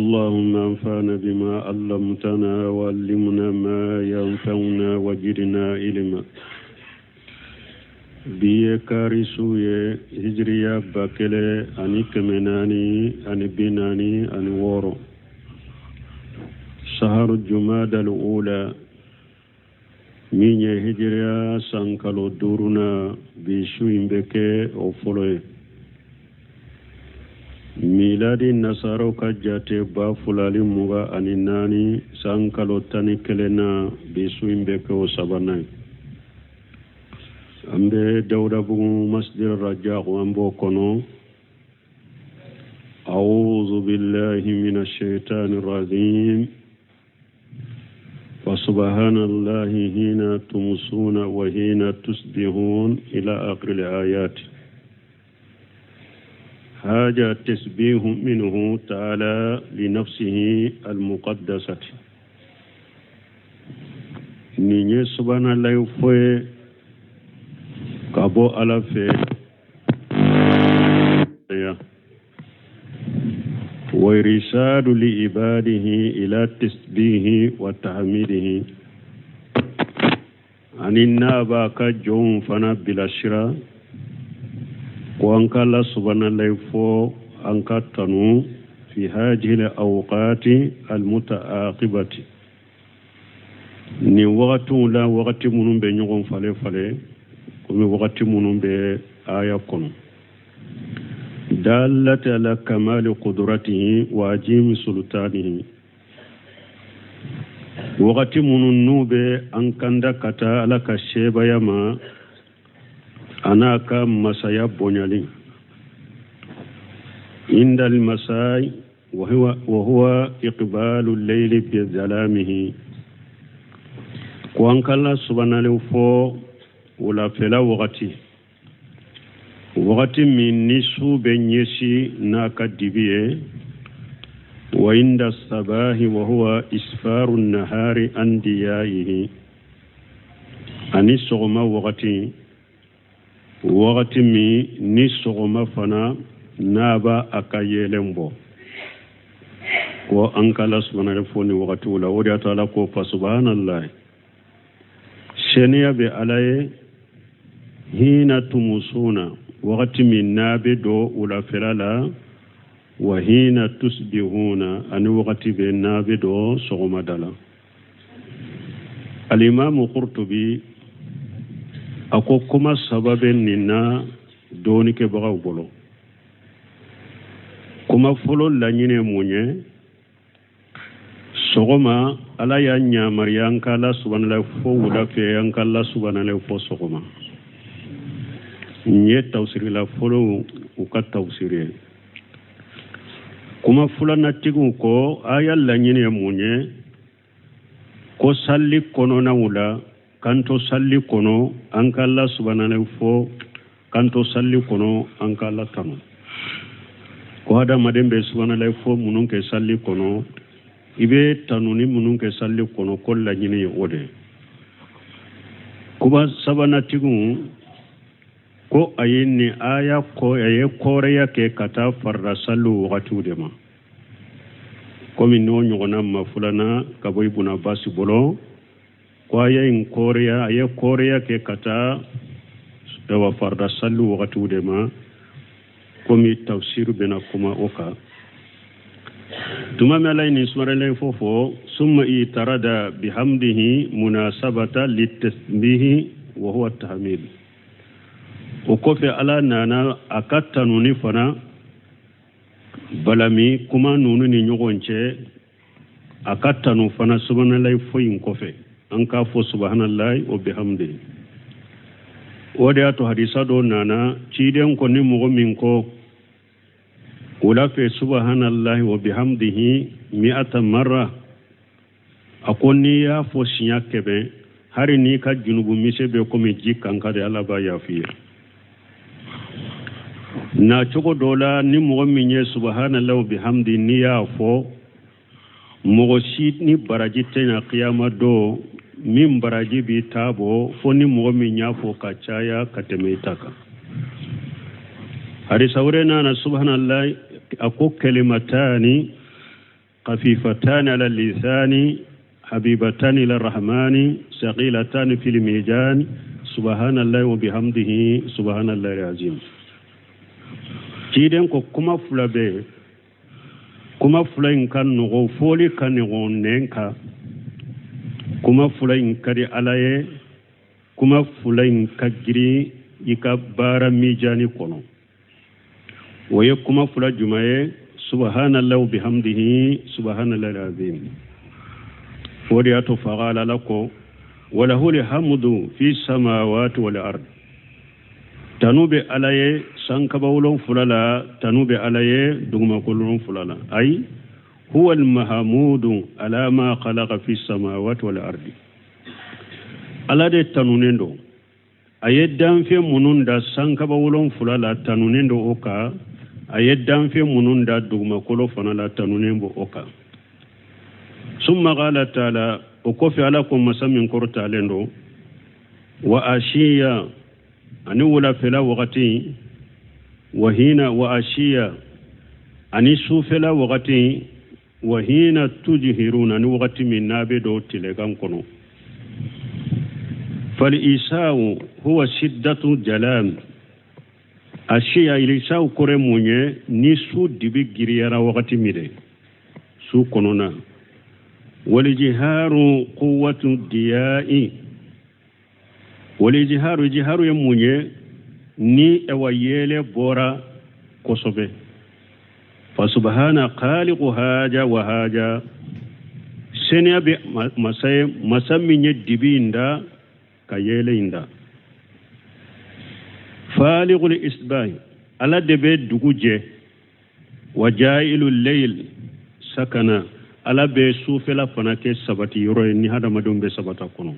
اللهم انفعنا بما علمتنا وعلمنا ما ينفعنا وزدنا علما. Bi ye kari su ye, hijiriya 1446, saharu jumadal ula, min ye hijiriya san kalo duurunan, bi su in bɛ kɛ o fɔlɔ ye. Miladi nasaraw ka jate 2024 san kalo 11na, bi su in bɛ kɛ o sabanan ye. An bɛ Dawudabugu Masjid Rajak, an b'o kɔnɔ. أعوذ بالله من الشيطان الرجيم. وسبحان الله حين تمسون وحين تصبحون إلى آخر الآيات. هذا تسبيح منه تعالى لنفسه المقدسة. Nin ye subhanallahi fɔ ye ka bɔ Ala fɛ ya. وإرشاد لعباده إلى تسبيح وتحميده, ani n'a b'a ka jɔnw fana bilasira ko an ka la subhanallahi fɔ, an ka tanu في هذه الأوقات المتعاقبة, nin wagatiw la, wagati minnu bɛ ɲɔgɔn falen falen, komi wagati minnu bɛ aya kɔnɔ. دالة على كمال قدرته وعظيم سلطانه, wagati minnu n'u bɛ an kanda ka taa Ala ka sebaya ma, a n'a ka masaya bonyali. عند المساء وهو إقبال الليل بظلامه, ko an ka la subhanalahi fɔ wulafɛla wagati, wagati min ni su bɛ ɲɛsin n'a ka dibi ye. وعند الصباح وهو إسفار النهار عن ضيائه, ani sɔgɔma wagati, wagati min ni sɔgɔma fana n'a b'a a ka yeelen bɔ, ko an ka la subhanallahi fɔ nin wagatiw la. O de y'a to Ala ko fa subhanallahi, seniya bɛ Ala ye, حين تمسون, wagati min n'a bɛ don wulafɛla la, وحين تصبحون, ani wagati bɛ n'a bɛ don sɔgɔmada la. Alimamu Qurtubi a ko kuma saba bɛ nin na dɔɔnikɛbagaw bolo. Kuma fɔlɔ laɲini ye mun ye? Sɔgɔma, Ala y'a ɲamariya an ka Ala subhanalahi fɔ wula fɛ, an ka Ala subhanalahi fɔ sɔgɔma. Nin ye tafsirila fɔlɔw u ka tafsiri ye. Kuma filanatigiw ko aya laɲini ye mun ye? Ko salli kɔnɔnaw la, k'an to salli kɔnɔ, an ka Ala subhanalahi fɔ, k'an to salli kɔnɔ, an ka Ala tanu, ko hadamaden bɛ subhanalahi fɔ minnu kɛ salli kɔnɔ, i bɛ tanuni minnu kɛ salli kɔnɔ, ko laɲini ye o de ye. Kuma sabanatigiw ko a ye nin aya kɔ a ye kɔrɔya kɛ ka taa farida saliw wagatiw de ma, komi n'o ɲɔgɔnna ma fulana ka bɔ Ibuna Abasi bolo, ko aya in kɔrɔya, a ye kɔrɔya kɛ ka taa awa farida saliw wagatiw de ma, komi tafsiru bɛna kuma o kan tuma min. Ala ye nin sumaralen fɔ, summa itarada bihamdihi munasabata litasbihi wa huwa tahmid. O kɔfɛ, Ala nana a ka tanuni fana balami kuma ninnu ni ɲɔgɔn cɛ, a ka tanu fana subahanallahi fo in kɔfɛ, an k'a fɔ subahanallahi wa bihamdihi. O de y'a to hadisa dɔ nana, ciden ko ni mɔgɔ min ko wula fɛ subahanallahi wa bihamdihi mi'ata marra, a ko n'i y'a fɔ siɲɛ 100, hari n'i ka junubu mise bɛ komi ji kanka de, Ala b'a yafi ye. Na cogo dɔ la, ni mɔgɔ min ye subahanallahi wa bihamdi, n'i y'a fɔ, mɔgɔ si ni baraji tɛ ɲa kiyama don min baraji b'i ta bɔ, fo ni mɔgɔ min y'a fɔ ka caya ka tɛmɛ i ta kan. Hadisa wɛrɛ nana, subhanallah, a ko kalimatani khafifatani ala lisani habibatani ila rahmani saqilatani fil mizan subhanallahi wa bihamdihi subhanallahi azim. Ciden ko kuma fila bɛ, kuma fila in ka nɔgɔ, fɔli ka nɔgɔ nɛn kan, kuma fila in ka di Ala ye, kuma fila in ka girin i ka baara mijani kɔnɔ. O ye kuma fila jumɛn ye? Subhanallahi wa bihamdihi subhanallahi azim. O de y'a to faqala, Ala ko walahul hamdu fi samawati wal ard, tanu bɛ Ala ye sankaba 7 la, tanu bɛ Ala ye dugumakolo 7 la. Ayi huwa almahamudu ala ma khalaqa fi samawati wal ardi. Ala de tanunen don, a ye danfɛn minnu da sankaba 7 la, tanunen don o kan. A ye danfɛn minnu da dugumakolo fana la, tanunen b'o o kan. Summa qala taala, o kɔfɛ Ala ko, masa min kɔrɔtalen don, wa ashiya, ani wulafɛla wagati, wa hina wa ashiya, ani sufɛla wagati, wa hina tujhiruna, ani wagati min n'a bɛ don tilegan kɔnɔ. Fal isa'u huwa shiddatu jalam ashiya. Ilisa'u kɔrɔ mun ye? Ni su dibi giriyara wagati min de, su kɔnɔna. Walijiharu quwwatu diya'i. Walijiharu, jiharu ye mun ye? Ni ɛwa yeele bɔra kosɛbɛ. Fa subhana khaliqu haja wa haja, seniya bɛ masa ye, masa min ye dibi in da ka yeele in da. Faliqul isbahi, Ala de bɛ dugu jɛ. Wa jailu layl sakana, Ala bɛ sufɛla fana kɛ sabati yɔrɔ ye ni hadamadenw bɛ sabata kɔnɔ.